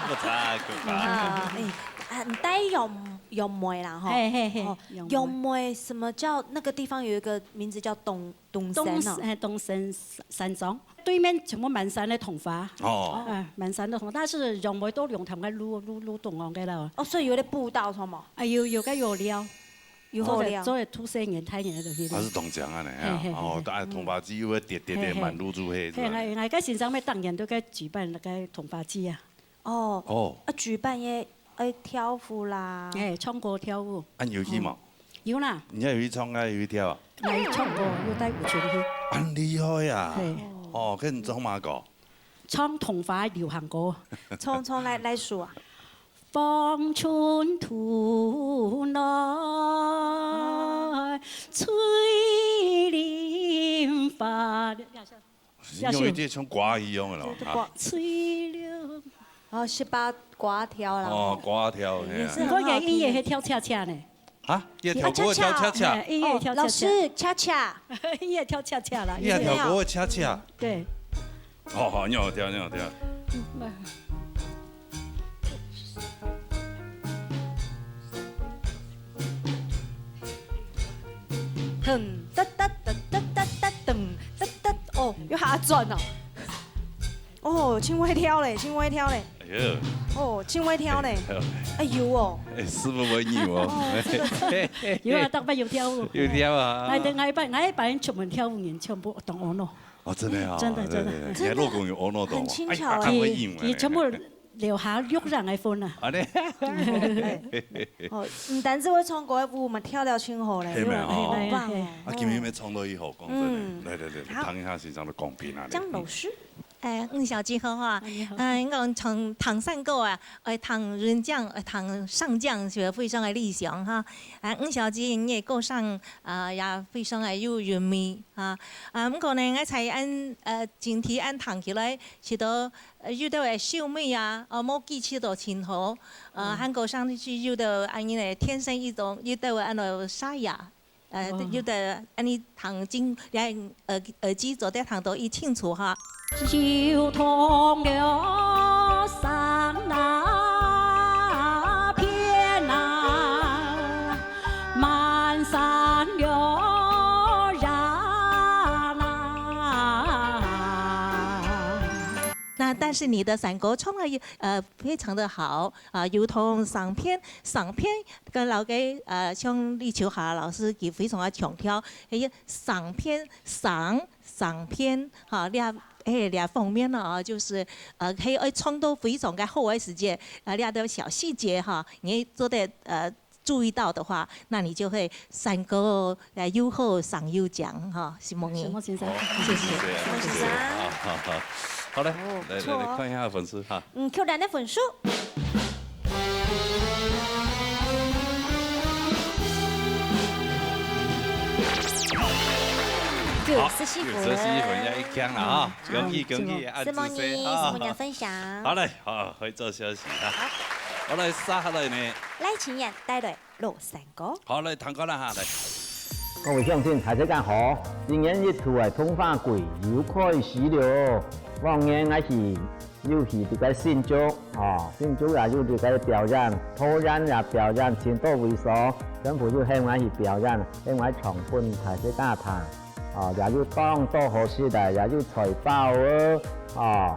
不差，菊花。啊，哎，啊，你戴杨，杨梅啦，吼。嘿，嘿，嘿，哦，杨梅。杨梅，什么叫，那个地方有一个名字叫东，东山哦。东，哎，东山山庄，对面全部满山的桐花。哦。哎，满山的桐花，但是杨梅都龙潭个路，路，路东岸个了。哦，所以有个步道，是吗？哎，有，有个有了。 有好料。做得，做得渡細人、大人就去了。啊，係當靚啊呢，嘿，嘿，哦，嘿，嘿。啊，桐花季又會跌，跌，跌，嗯。嘿，嘿。滿路就係，係吧？嘿，𠊎，𠊎个先生乜當然都該舉辦該个桐花季啊。哦。哦。啊，舉辦也愛跳舞啦。哎，唱歌跳舞。啊，你有去無？哦。有啦。你也有去唱啊，有去跳啊？𠊎有唱歌，有帶舞群去。恁厲害啊！嘿。哦，跟你唱麼个歌？唱桐花流行歌。唱，唱來，來首啊。 你有一隻像歌一樣个咯，對，對，啊。歌。哦，十八歌調啦，哦，吼。歌調，嘿啊。也是很好聽。不過音樂會跳恰恰呢。啊，也跳歌會跳恰恰。啊，恰恰。哎，音樂跳恰恰。哦，老師，恰恰。音樂跳恰恰啦，你也跳歌會恰恰。對。 好，好，你好跳，你好跳。嗯，來。噔，噠，噠，噠，噔，噠，噠，哦，又還轉哦。哦，盡會跳咧，盡會跳咧。哎喲。哦，盡會跳咧。哎喲。哎喲哦。哎，師傅會扭哦。哦，這個真的。有啊，逐擺有跳舞。有跳啊。哎，等下一擺，下一擺出門跳舞人全部當阿嬷。 哦，真的啊，真的，真的。對，對，對，你老公有阿嬷到嗎？很輕巧啊。哎，他會應欸。佢，佢全部留下錄像个份啊。啊，對。哦，毋單止會唱歌，舞嘛跳了盡好咧。係咩？哦。好棒哦。啊，今日有唱到以後，講真的，嗯。來，來，來，好。聽一下先生个講評啊。江老師。哎，吳小姐好哈。啊，你好。啊，你講唱，唱山歌啊，愛唱潤江，愛唱上江，是非常个理想哈。啊，吳小姐，你个歌聲啊，也非常个有韻味啊。啊，毋過呢，𠊎猜恁，呃，整體恁聽起來，試著，呃，有兜个秀美啊，哦，無記起到真好。呃，嗯。還過上去有兜恁呢个天生一種，有兜个恁呢沙啞。 呃，哦。有兜恁呢聽真，你个耳，耳機做得聽到佢清楚哈。那但是你的山歌唱得，呃，非常的好啊，有同上片，上片 跟老个，呃，像李秋霞老師佢非常个強調，哎呀，上片，上，上片，哈，這，哎，這方面呢，啊，就是，呃，可以，哎，唱到非常个好个時節，啊，這兜小細節哈，你做得，呃，注意到的話，那你就會山歌，呃，又好上又強哈，承蒙你。承蒙先生。好，謝謝。謝謝，謝謝。好，好，好。好嘞，哦，來，來，不錯哦。來看一下分數哈。嗯，扣咱个分數。 九十四分。好，九十四分，也一強了啊。嗯，恭喜，好，恭喜，祝賀。恁仔細啊。承蒙你，承蒙你分享。好嘞，好，可以做休息啊。好。好嘞，接下來呢？賴清彥帶來老山歌。好嘞，聽歌啦哈，來。各位鄉親，大自家好，今年一度个桐花季又開始了。往年𠊎去 有去這个新竹，哦，新竹也有這个表演，桃園也表演，盡多位所，全部有喊𠊎去表演，喊𠊎唱分大自家聽。哦，也有當多好食个，也有菜包哦，哦，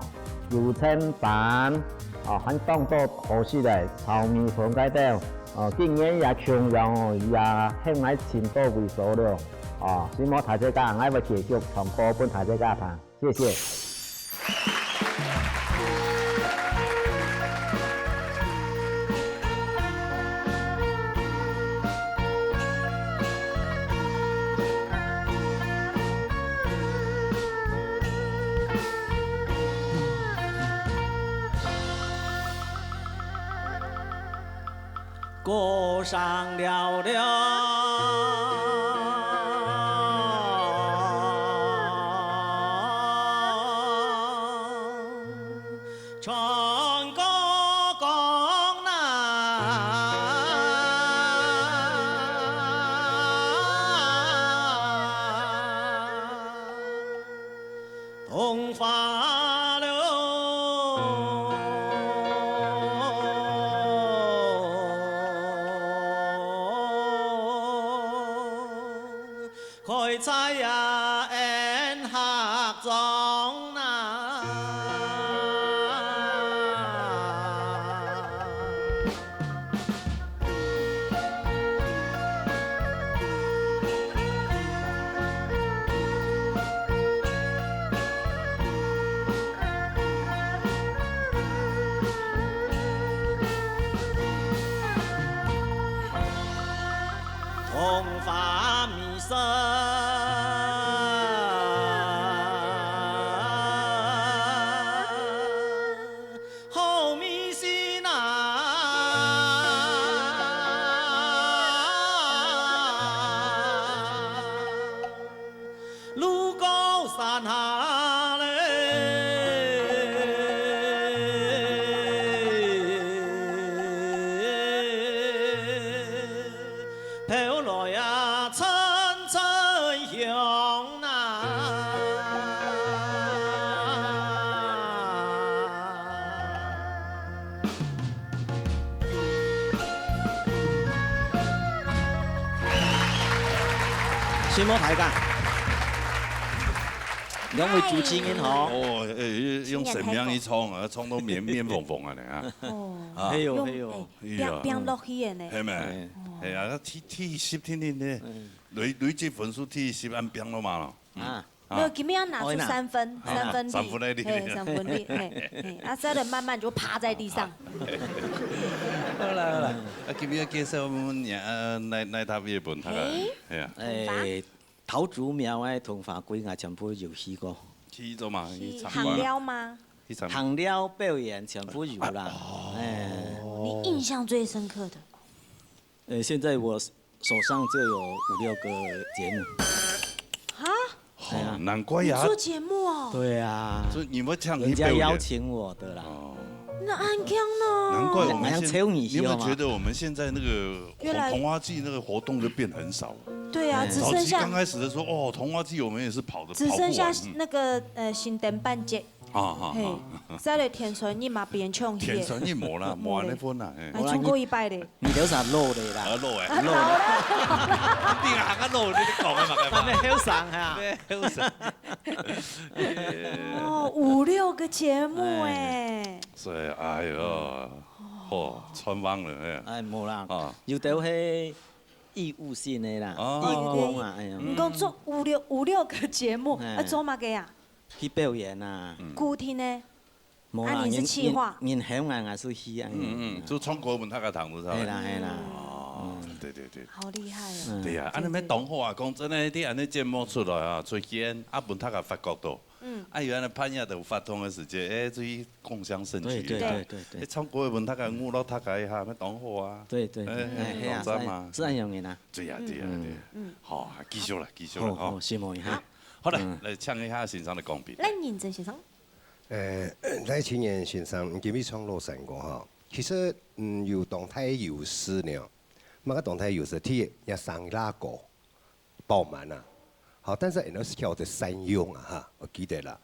九層粄，哦，還當多好食个炒米粉該兜。哦，今年也共樣哦，也喊𠊎盡多位所了。哦，承蒙大自家，𠊎會繼續唱歌分大自家聽。 謝謝。歌聲嘹亮，唱歌光亮。桐花路，開在呀恩客庄哪。 桐花美食， 好味緒哪。路高山下嘞，飄來呀陣陣香 承蒙大家，兩位主持人吼。哦，哎，用生命去唱啊，唱到面，面紅紅啊，你啊。哦，啊。係喲，用，係喲。哎，哎呀。拚，拚落去个呢。係咩？哎。係啊，第，第十天呢，嗯。累，累積分數第十，恁拚落嘛咯。嗯。啊。 啊。沒有，今天要拿出三分，哦，那。三分力，啊，三分力。嘿，三分力，嘿，嘿，啊，再來慢慢就趴在地上。好啦，好啦，啊，今日介紹我們，呃，哪，哪搭位分大家？嘿。係啊。桐花。哎，桃竹苗个桐花季，𠊎全部有去過。去做嘛，去參觀。行了嗎？去參觀。行了表演全部有啦。啊，哦。哎。你印象最深刻的？呃，現在我手上就有五六個節目。哈？哎呀。哦，難怪呀。你做節目哦？對啊。所以你們這樣去表演。人家邀請我的啦。哦。那恁強呢？難怪我們現，好像抽你一下嘛。你有沒有覺得我們現在那個越來，桐花季那個活動就變很少了？對啊，哎。只剩下，早期剛開始的時候，哦，桐花季我們也是跑得，只剩下跑不完，嗯。那個，呃，新店半截。啊，啊，嘿，啊。再來天穿日嘛，別人唱戲的。天穿日無啦，無恁樣分啦，嘿。還唱過一擺咧。你有啥老咧啦？啊，老欸。啊，老咧。你頂下較老，你講的嘛，幹嘛？還沒後生啊。沒後生。哦，五六個節目欸。哎。所以，哎喲，吼，穿幫了，哎。哎，無啦，啊。有兜係義務性的啦，哦。義工啊，哎呀。你講做五六，五六個節目，哎。啊，做麼个啊？去表演啊。嗯。固定的？無啦，啊，你是企劃？人，人，人喊𠊎，𠊎就去啊。嗯，嗯，就唱歌分大家聽就差不多。係啦，係啦。哦，嗯。對，對，對。好厲害哦。嗯。對呀，恁樣乜當好啊，講真的，你恁樣節目出來啊，出現，啊，分大家發覺到。嗯。啊，有恁樣辦法都有活動的時節，哎，就去共襄盛舉一下。對，對，對，對，對。哎，唱歌分大家娛樂大家一下，乜當好啊。對，對，對。哎，哎，係啊，當讚嘛。自然，自然有人啊。對呀，對呀，嗯。對呀。嗯。好，繼續了，繼續了，好，吼。好，承蒙一下。好了，嗯。來請一下先生的講評。來，認真先生。 呃，賴清源先生，你今日唱老山歌吼，其實，嗯，有當大優勢呢。麼个當大優勢？第一，若聲罅高，飽滿啊。好，但是𠊎等係跳个山用啊哈，𠊎記得啦。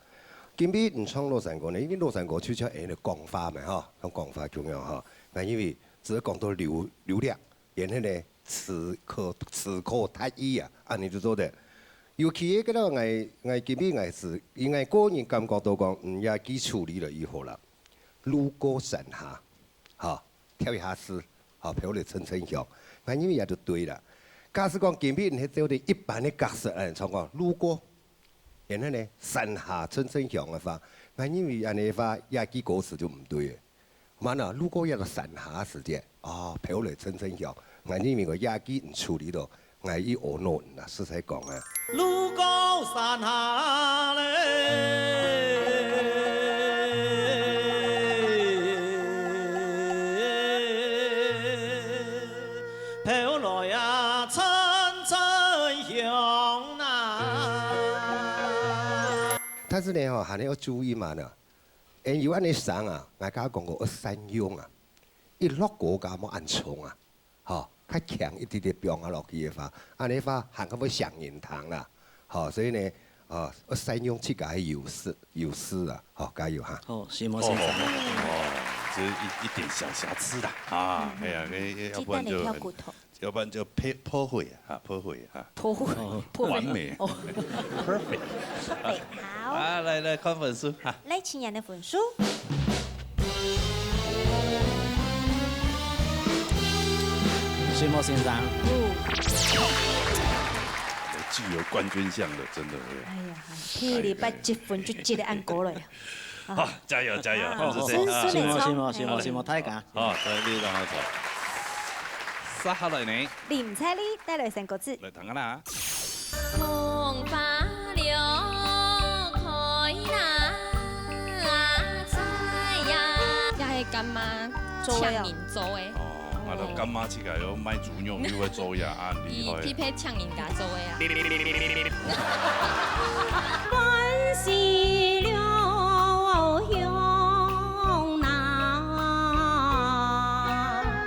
今日你唱老山歌呢，因為老山歌就像𠊎等个講話嘛哈，像講話共樣哈。𠊎因為只係講到流，流量， 然後呢，詞可，詞可達意啊，恁樣就做得。尤其个，𠊎，𠊎今日𠊎係，𠊎個人感覺到講，嗯，這句處理了以後啦，路過山下，哈，跳一下絲，哈，飄來陣陣香，𠊎認為也就對啦。假使講今日你係照著一般个格式來唱講，路過，然後呢，山下陣陣香个話，𠊎認為恁樣个話，這句歌詞就毋對了。 嘛呢，路過這个山下時節，哦，飄來陣陣香，𠊎認為𠊎這句毋處理到，𠊎一無奈啦，實在講啊。路過山下嘞，飄來啊陣陣香啊。但是呢，吼，還係愛注意嘛呢， 因為有恁樣聲啊，𠊎頭先講過愛善用啊，一落歌較莫恁衝啊，吼，較強一滴滴放下落去个話，恁樣个話還較會響人聽啦，吼，所以呢，哦，愛善用自家个優勢，優勢啊，吼，加油哈。好，承蒙先生。哦，哦，哦，這一，一點小瑕疵啦，啊，嗯。哎呀，哎，哎，要不然就很，雞蛋裡挑骨頭。 要不然就破，破壞啊，破壞啊。破壞，哦。破壞。完美。哦。Perfect。Perfect，好。啊，來，來，看分數哈。來，請你的分數。承蒙先生。有。具有冠軍相的，真的。哎呀，第二擺積分就積得恁高了呀。 好，加油，加油，啊，好，好，好，承蒙，承蒙，承蒙，承蒙，大家。好，來，你讓我走。接下來呢？林采莉帶來三個字。來，聽下啦。桐花柳開那采呀。這係柑仔做个啊。請人做个。哦，𠊎兜柑仔自家有賣豬肉，又會做呀，啊，厲害。伊，伊配請人家做个啊。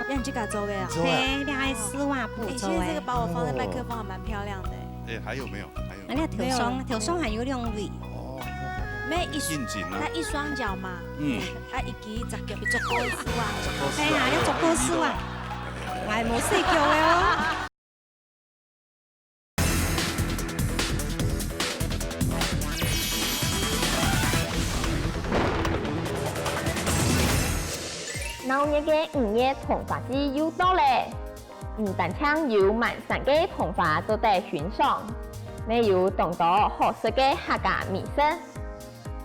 讓你自家做个啊？做啊。嘿，這係絲襪布做个。哎，現在這個把我放在麥克風還蠻漂亮的。哎，還有沒有？還有沒有？啊，你看頭上，沒有。頭上還有兩位。哦。沒有一，應景啊。他一雙腳嘛。嗯。啊，一支隻腳，一隻腳。做過絲襪。做過絲襪。哎呀，你做過絲襪。哎，無細腳的哦。 鬧熱个五月桐花季又到咧！毋單淨有滿山个桐花做得欣賞，乜有當多好食个客家美食。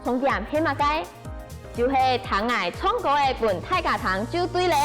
重點係麼个？就係聽𠊎唱歌仔分大家聽就對咧！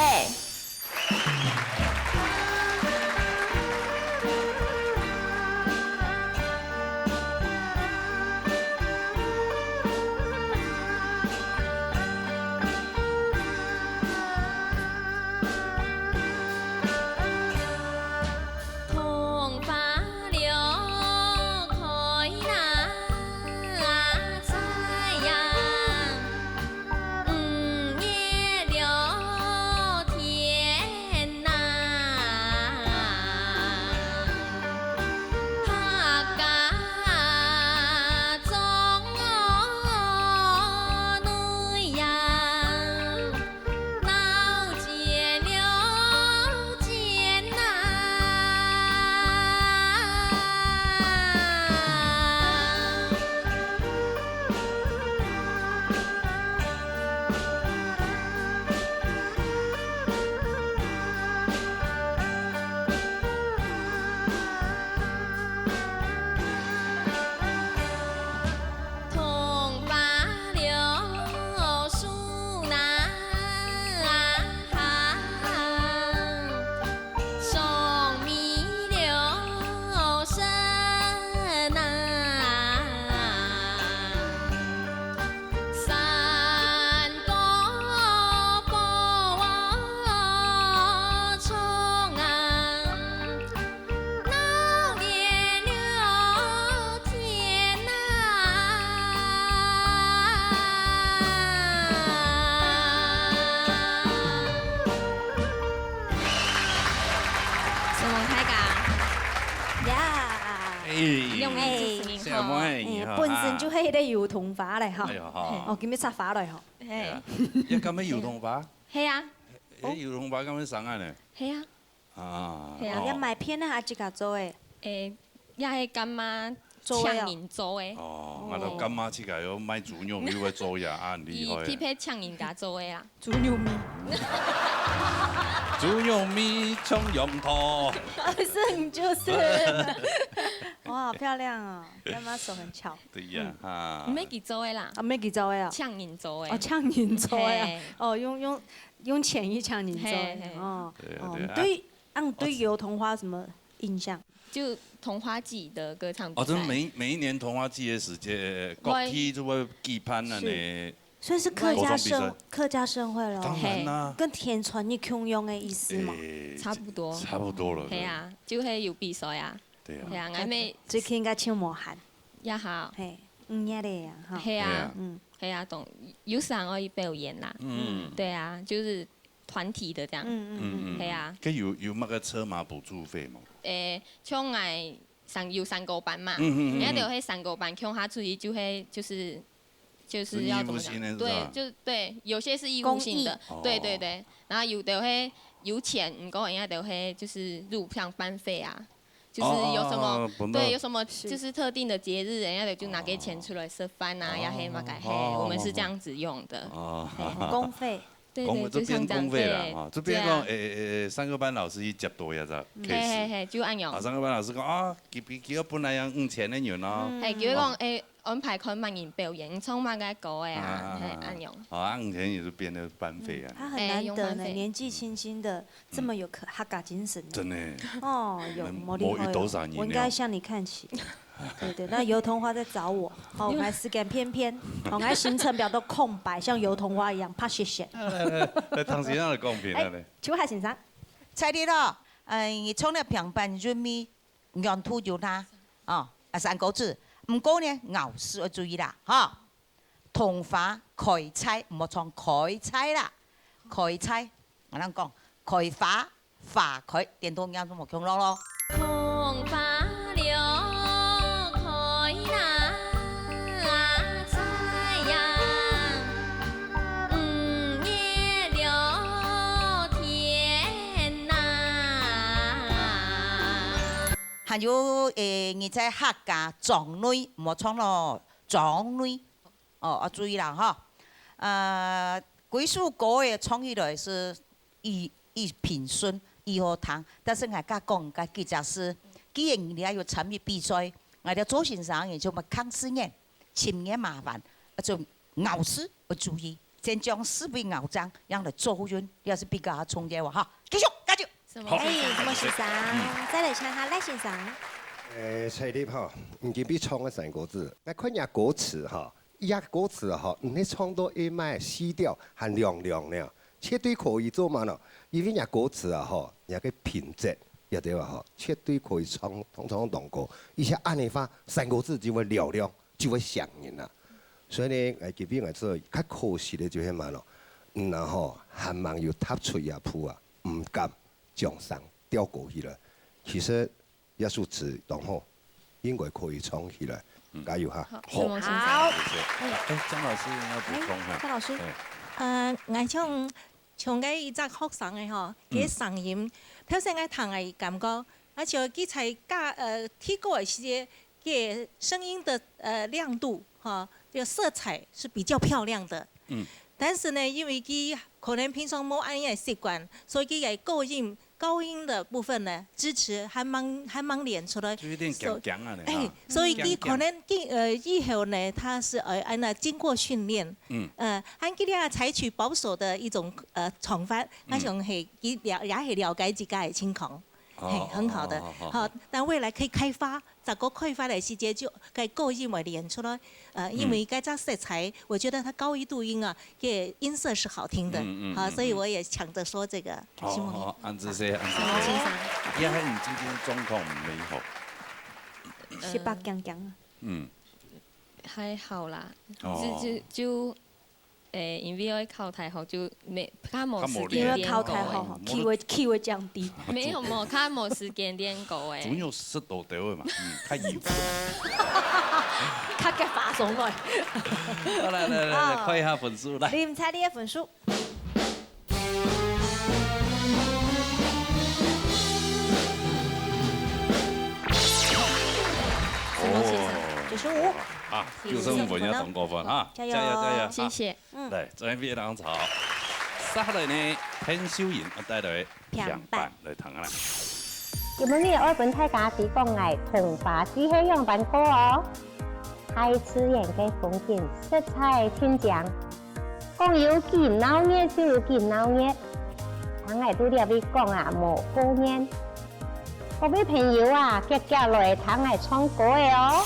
呀，哎，用哎，小妹，哎，你好，本身就係一个油桐花嘞哈。哎呀，哈。哦，今日插花來吼。哎呀，也敢係油桐花？係啊。哎，油桐花敢係生啊呢？係啊。啊，係啊。哦。也買片啊，自家做个。哎，也係乾媽做个哦。請人做个。哦，𠊎都乾媽自家又賣豬肉，又會做呀，啊，很厲害。佢特別請人家做个啊。 豬肉麵。豬肉麵充用途。是，就是。哇，好漂亮哦！干妈手很巧。對呀，嗯。哈。毋係佢做个啦。啊，毋係佢做个啊？請人做个。哦，請人做个啊。嘿。哦，用，用，用錢去請人做个。嘿，嘿。哦，對啊，哦，對啊。對，啊，對油桐花什麼印象？就桐花季的歌唱比賽。哦，這每，每一年桐花季的時間，會。各地就會舉辦啊呢。是。 所以是客家盛，歌唱比賽。客家盛會咯。當然啦。跟田船一共樣的意思嘛。哎，差不多。差不多了，係啊，就會有比賽啊。對啊。係啊，𠊎乜最近應該唱無閒。也好。嘿，五月个呀，哈。係啊，係啊。嗯。係啊，懂，有時候愛表演啦。嗯。對啊，就是團體的這樣。嗯，嗯，嗯。嗯，嗯。係啊。該有，有那個車馬補助費嗎？誒，像𠊎山，有山歌班嘛，嗯，嗯，嗯，嗯。人家就會山歌班，共下出去就會，就是 就是要怎麼講？是義務性的，是吧？對，就，對，有些是義務性的，公益。對，對，對。哦。然後有的會有錢，毋過人家都會就是入像班費啊，就是有什麼，哦，哦，哦，本來。對，有什麼就是特定的節日，人家就拿該錢出來食飯啊，哦，也係麼个，哦，嘿，我們是這樣子用的。哦。嘿。公費。對，對，公費，就像這樣，就變公費啦，對，哈，就變講，對啊。誒，誒，誒，上課班老師去接到一隻case。嘿，嘿，嘿，就恁樣。啊，上課班老師講，啊，佢，佢，佢本來有五千个銀哦。嗯。嘿，佢會講，哦。誒， 安排看麼人表演，唱麼个歌个啊，啊，啊，啊，啊。嘿，恁樣。哦，啊，五千也是變成班費啊。嗯，他很難得呢，哎，用班費。年紀輕輕的，這麼有客，客家精神呢。真的。哦，有，沒，沒遇到啥人呢。我應該向你看齊。對，對，那油桐花再找我，哦，我還時間偏偏，哦，我還行程表都空白，像油桐花一樣，怕謝謝。來，來，來，來，唐先生的公平，哎，來，來。秋海先生。彩禮咯，哎，你唱了平板韻味， 原圖有啦，哦，啊，三個字。毋過呢，咬字愛注意啦，哈。桐花開菜，毋好唱開菜啦，開菜。𠊎等講，開花，花開，顛倒念做無共樣咯。桐花了開啦，菜呀，五月了天哪。 還有，誒，你在客家庄內，毋好唱咯，庄內，哦，要注意啦，哈。呃，歸首歌誒，唱起來是異，異平順，異好聽，但是𠊎家講个幾隻字，既然你也有參與比賽，𠊎兜做先生，你就莫囥字眼，尋人麻煩，就咬字要注意，先將思維咬正，樣來做運，也是比較重要啊，哈。繼續，加油！ 什麼先生？好。哎，什麼先生？嗯。再來請下賴先生。誒，彩禮吼，毋經必唱个三個字。𠊎看若歌詞吼，這歌詞吼，毋係唱到一賣西調還涼涼呢，絕對可以做嘛喏。因為若歌詞啊吼，若个品質，曉得吧吼，絕對可以唱，唱，唱當高。而且恁樣話，三個字就會嘹亮，就會響人啊。所以呢，誒，今晡日𠊎做較可惜个就係嘛喏，嗯啊吼，還吂有踏出這步啊，毋敢 掌聲吊高起來。其實這首詞當好，應該可以唱起來，嗯。加油哈！好，好。承蒙先生。好。謝謝。啊，哎，張老師要補充哈。哎，張老師。哎。呃，𠊎像，像該一隻學生个吼，嗯。佢个聲音，頭先𠊎聽个感覺，而且佢在教，呃，提高一些 个聲音的，呃，亮度，哈，這個色彩是比較漂亮的。嗯。但是呢，因為佢可能平常無恁樣个習慣，所以佢个高音，高音的部分呢，支持還吂，還吂練出來。就有點所以，僵僵啊，哎，哈。所以佢可能，僵僵。佢，呃，以後呢，他是，呃，恁樣經過訓練，嗯。呃，還佢這樣採取保守的一種，呃，唱法，嗯。𠊎想係，佢了，也係了解自家个情況。 嘿，哦，很好的。哦，哦，哦，好，哦。那未來可以開發，再過開發个時節就該高音會練出來。呃，因為該隻色彩，嗯。我覺得它高一度音啊，這音色是好聽的。嗯，嗯，好，嗯，所以我也搶著說這個，嗯。希望你。哦，哦，恁仔細，恁仔細。好，先生。也還你今天狀況毋好。呃，十八強強啊。嗯。還好啦，哦。就，就，就誒，因為愛考大學，就無，較無時間練歌誒。較無力。因為考大學吼，嗯，氣會，氣會降低。沒有，沒有，較無時間練歌誒。總有食到兜个嘛，嗯，較油。較激發上來。好，來，來，來，來，哦。看一下分數，來。林采妮个分數。 九十五。哦。啊，九十五分也當高分哈，加油。加油，加油，謝謝。哈。來，這邊非常吵。接下來呢，潘秀瑩帶來平板。平板來聽啊。今晡日愛分大家知講𠊎桐花祭係仰般過哦。大自然个風景實在盡靚。 講有幾鬧熱就有幾鬧熱，聽𠊎在這位講啊，無過癮。各位朋友啊，遽遽來聽𠊎唱歌仔哦！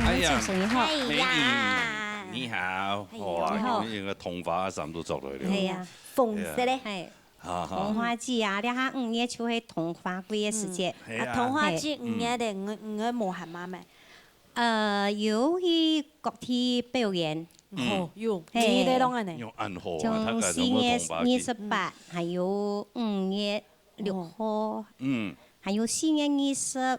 哎呀，美女，你好，哇，你好。你个桐花衫都著落了。哎呀，紅色个。哎。 桐花祭啊，這下五月就係桐花季个時節。嗯。係啊。啊，桐花祭五月个，你，你个無閒嘛咩？呃，有去各地表演。嗯。哦，有，係。你个攏恁呢。有恁好啊，從四月二十八，還有五月六號，嗯。還有四月二十， 誒，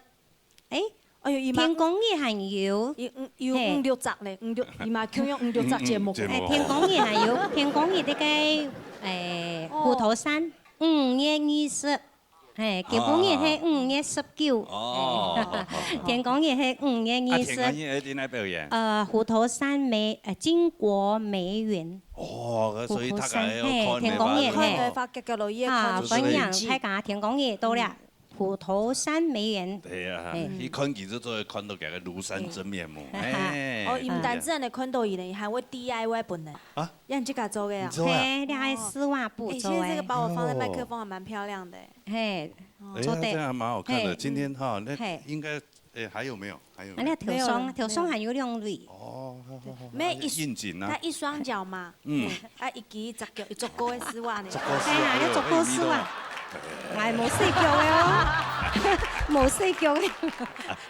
哎喲，佢嘛，天光日還有。有五，有五六隻呢，五六，佢嘛共樣五六隻節目。嗯，嗯，節目。哎，天光日還有，天光日該個，哎，哦。虎頭山，五月二十，哎，今晡日係五月十九。哦。哎，天光日係五月二十。啊，天光日係在哪表演？呃，虎頭山梅，呃，金國梅園。哦，所以大家要看，虎頭山，嘿，天光日，嘿。看个話，遽遽落去看。啊，歡迎大家天光日到了。嗯。 虎頭山梅園。對啊，嘿。去看佢就做得看到佢个廬山真面目。嘿。嘿。哦，佢毋單止恁呢看到佢呢，佢還會D I Y本呢。啊？讓你自家做个啊？你做啊？嘿，這還係絲襪布做个。哎，現在這個把我放在麥克風還蠻漂亮的。嘿，哎呀，做得。這樣蠻好看的。嘿。今天哈，那，嘿。應該，哎，還有沒有？還有沒有？啊，那頭上，沒有了，頭上還有兩蕊。沒有。哦，好，好，好，沒有，一，應景啊。他一雙腳嘛。嗯。 啊，一支隻腳，一隻高个絲襪呢。隻高絲襪，哎呀，哎喲，一隻高絲襪。哎，你都，哎，無細腳个哦，無細腳个，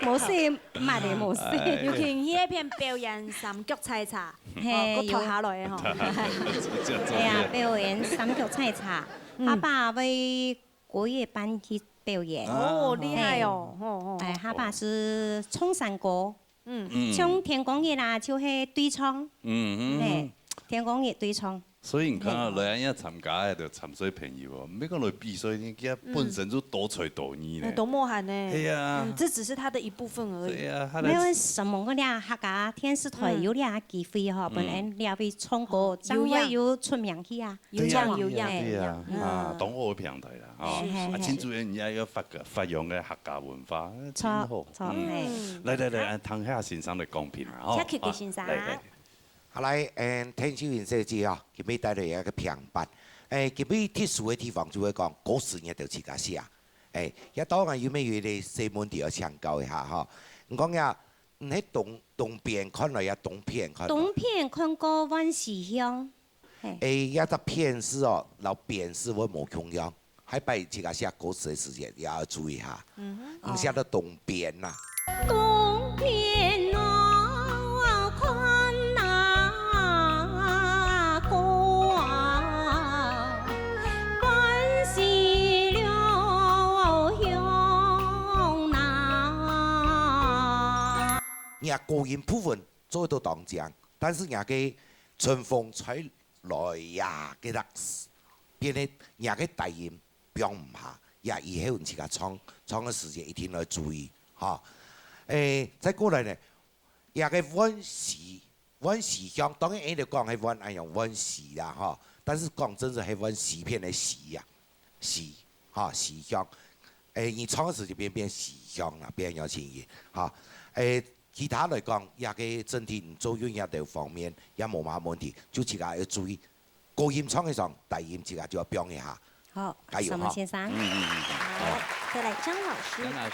無細襪个，無細。哎。尤其你那片表演三腳採茶，嘿，哦，閣脫下來个吼。有。哎呀，表演三腳採茶，嗯。下把會過夜班去表演。哦，厲害哦，嘿。哦，哦。哎，下把係唱山歌。 嗯。嗯。像天光日啦，就係對唱。嗯，嗯，嗯。嘿，天光日對唱。所以你看啊，來恁樣參加个就參賽朋友哦，毋係講來比賽，人家本身就多才多藝呢。哎，多無閒呢。係啊。嗯，這只是他的一部分而已。對啊，他的那為什麼我倈客家電視台有倈个機會吼，分人倈位唱歌，正會有出名氣啊。有樣有樣。對啊，啊，當好个平台啦，啊，是，是，啊，盡主要人家愛發个發揚个客家文化，真好。著，著，嗯。來來來，聽下先生个講評啊，吼。請Kiki先生。啊，來來。 好，來，嗯，天秀雲小姐哦，今日帶來一個平板。誒，今日特殊个地方就係講，歌詞你都自家寫。誒，也當然有無有一個細問題要請教一下吼。你講呀，你係東，東邊看來呀，東片看來。東片看過萬喜鄉。嘿。誒，這隻片是哦，摎邊是會無共樣。 下擺自家寫歌詞个時節也愛注意下，毋寫到東邊吶。東邊啊，看那歌啊，關西六鄉哪。若高音部分做到當靚，但是若个春風吹來呀，該隻變个若个低音 放毋下，也以後你自家唱，唱个時節一定愛注意，吼。誒，再過來呢，這個萬喜，萬喜鄉，當然𠊎兜講係萬安鄉萬喜啦，吼。但是講真實係萬西片个西呀，西，吼，西鄉。誒，你唱个時節變，變西鄉啦，變有情意，吼。誒，其他來講，這個整體你做運這兜方面也無麼問題，就自家要注意 高音唱个上，低音自家就要放一下。好，加油哈。沈先生。嗯，嗯，嗯，嗯。好，再來張老師。張老師。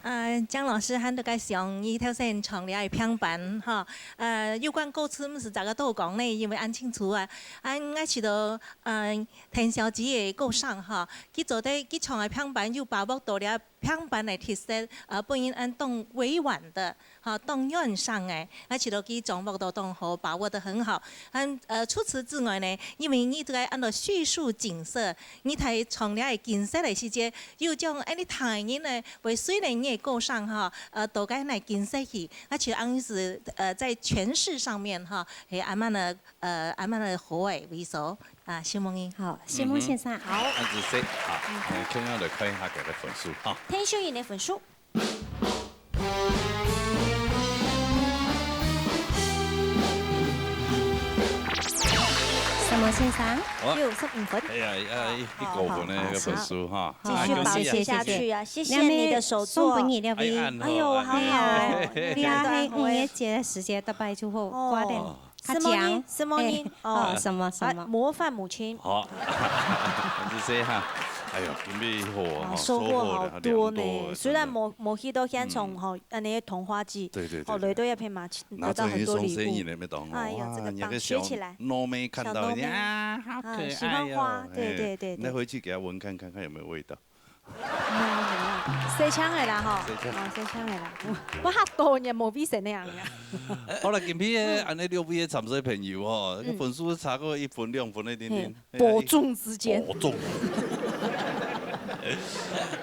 呃，張老師，還得該想，你頭先唱了一平板哈，呃，有關歌詞毋使逐個都講呢，因為恁清楚啊。啊，𠊎知道，呃，田小姐个歌聲哈，佢做得，佢唱个平板有把握到了 平板个特色，呃，本人恁當委婉个，哈，當軟聲个，啊，其實佢掌握到當好，把握得很好。嗯，呃，除此之外呢，因為你這個恁多敘述景色，你在唱了个景色个時節，又將恁呢大人呢，會隨等你个歌聲哈，呃，到該那景色去，啊，其實恁樣是，呃，在詮釋上面哈，係恁樣个，呃，恁樣个好个位所。 啊，承蒙你。好，承蒙先生。嗯哼。好。恁仔細，好，嗯哼。我們共下來看一下佢个分數，哈。田秀雲个分數。承蒙先生。好啊。九十五分。哎呀，哎呀，好，一，一高分个一個分數，哈。好，好。繼續保持下去啊，啊，恭喜啊，謝謝。謝謝你的手作。送分你了，哎，恁好。哎呦，好好哦。哎，你看，五月節个時節，大概就好，哦。掛點。 較強。承蒙你，承蒙你，哎，哦。哦，什麼，什麼。啊，模範母親。好，就這樣。哎喲，準備好啊，啊，收穫好多呢。收穫了，雖然無，無去到現場吼，恁呢桐花季，對，對，對，哦，來到這片嘛，拿到很多禮物。拿出來送給你那邊當好。哎喲，這個棒，哇，你那個小學起來。糯米看到，小糯米。啊，好可愛哦。啊，喜歡花，對，哎，對，對，對。那回去給它聞看看，看有沒有味道。 無，無啦，細槍个啦吼，細槍。哦，細槍个啦，我，我較多年無比成那樣呀。好啦，今日个恁呢六位个參賽朋友吼，嗯。分數差過一分兩分个定定。嘿，伯仲之間。伯仲。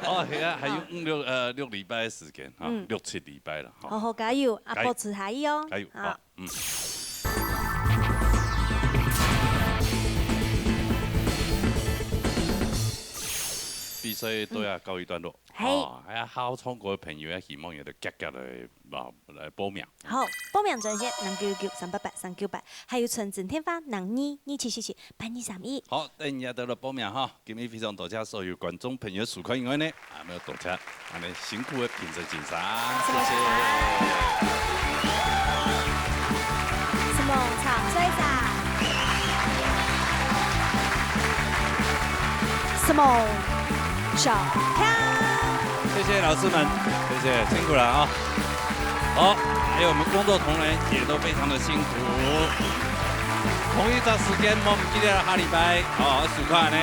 哦，係啊，還有五六，呃，六禮拜个時間哈，嗯。六七禮拜了哈。好好加油，啊，加油。保持下去哦。加油，啊。好。 嗯。比賽到這告一段落。嘿。哦，還有好唱歌个朋友，也希望有得遽遽來，啊，來報名。好，報名專線零九九三八八三九八，還有傳真電話零二二七七七八二三一。好，等一下就來報名哈。 今日非常多謝所有觀眾朋友收看以外呢，還有多謝恁呢辛苦个評審先生，謝謝。承蒙參賽者，承蒙小強。謝謝老師們，謝謝，辛苦了啊。 好，還有我們工作同仁也都非常的辛苦。同一個時間，莫毋記得下禮拜，哦，收看呢，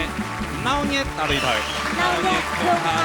鬧熱大擂台，鬧熱共下來。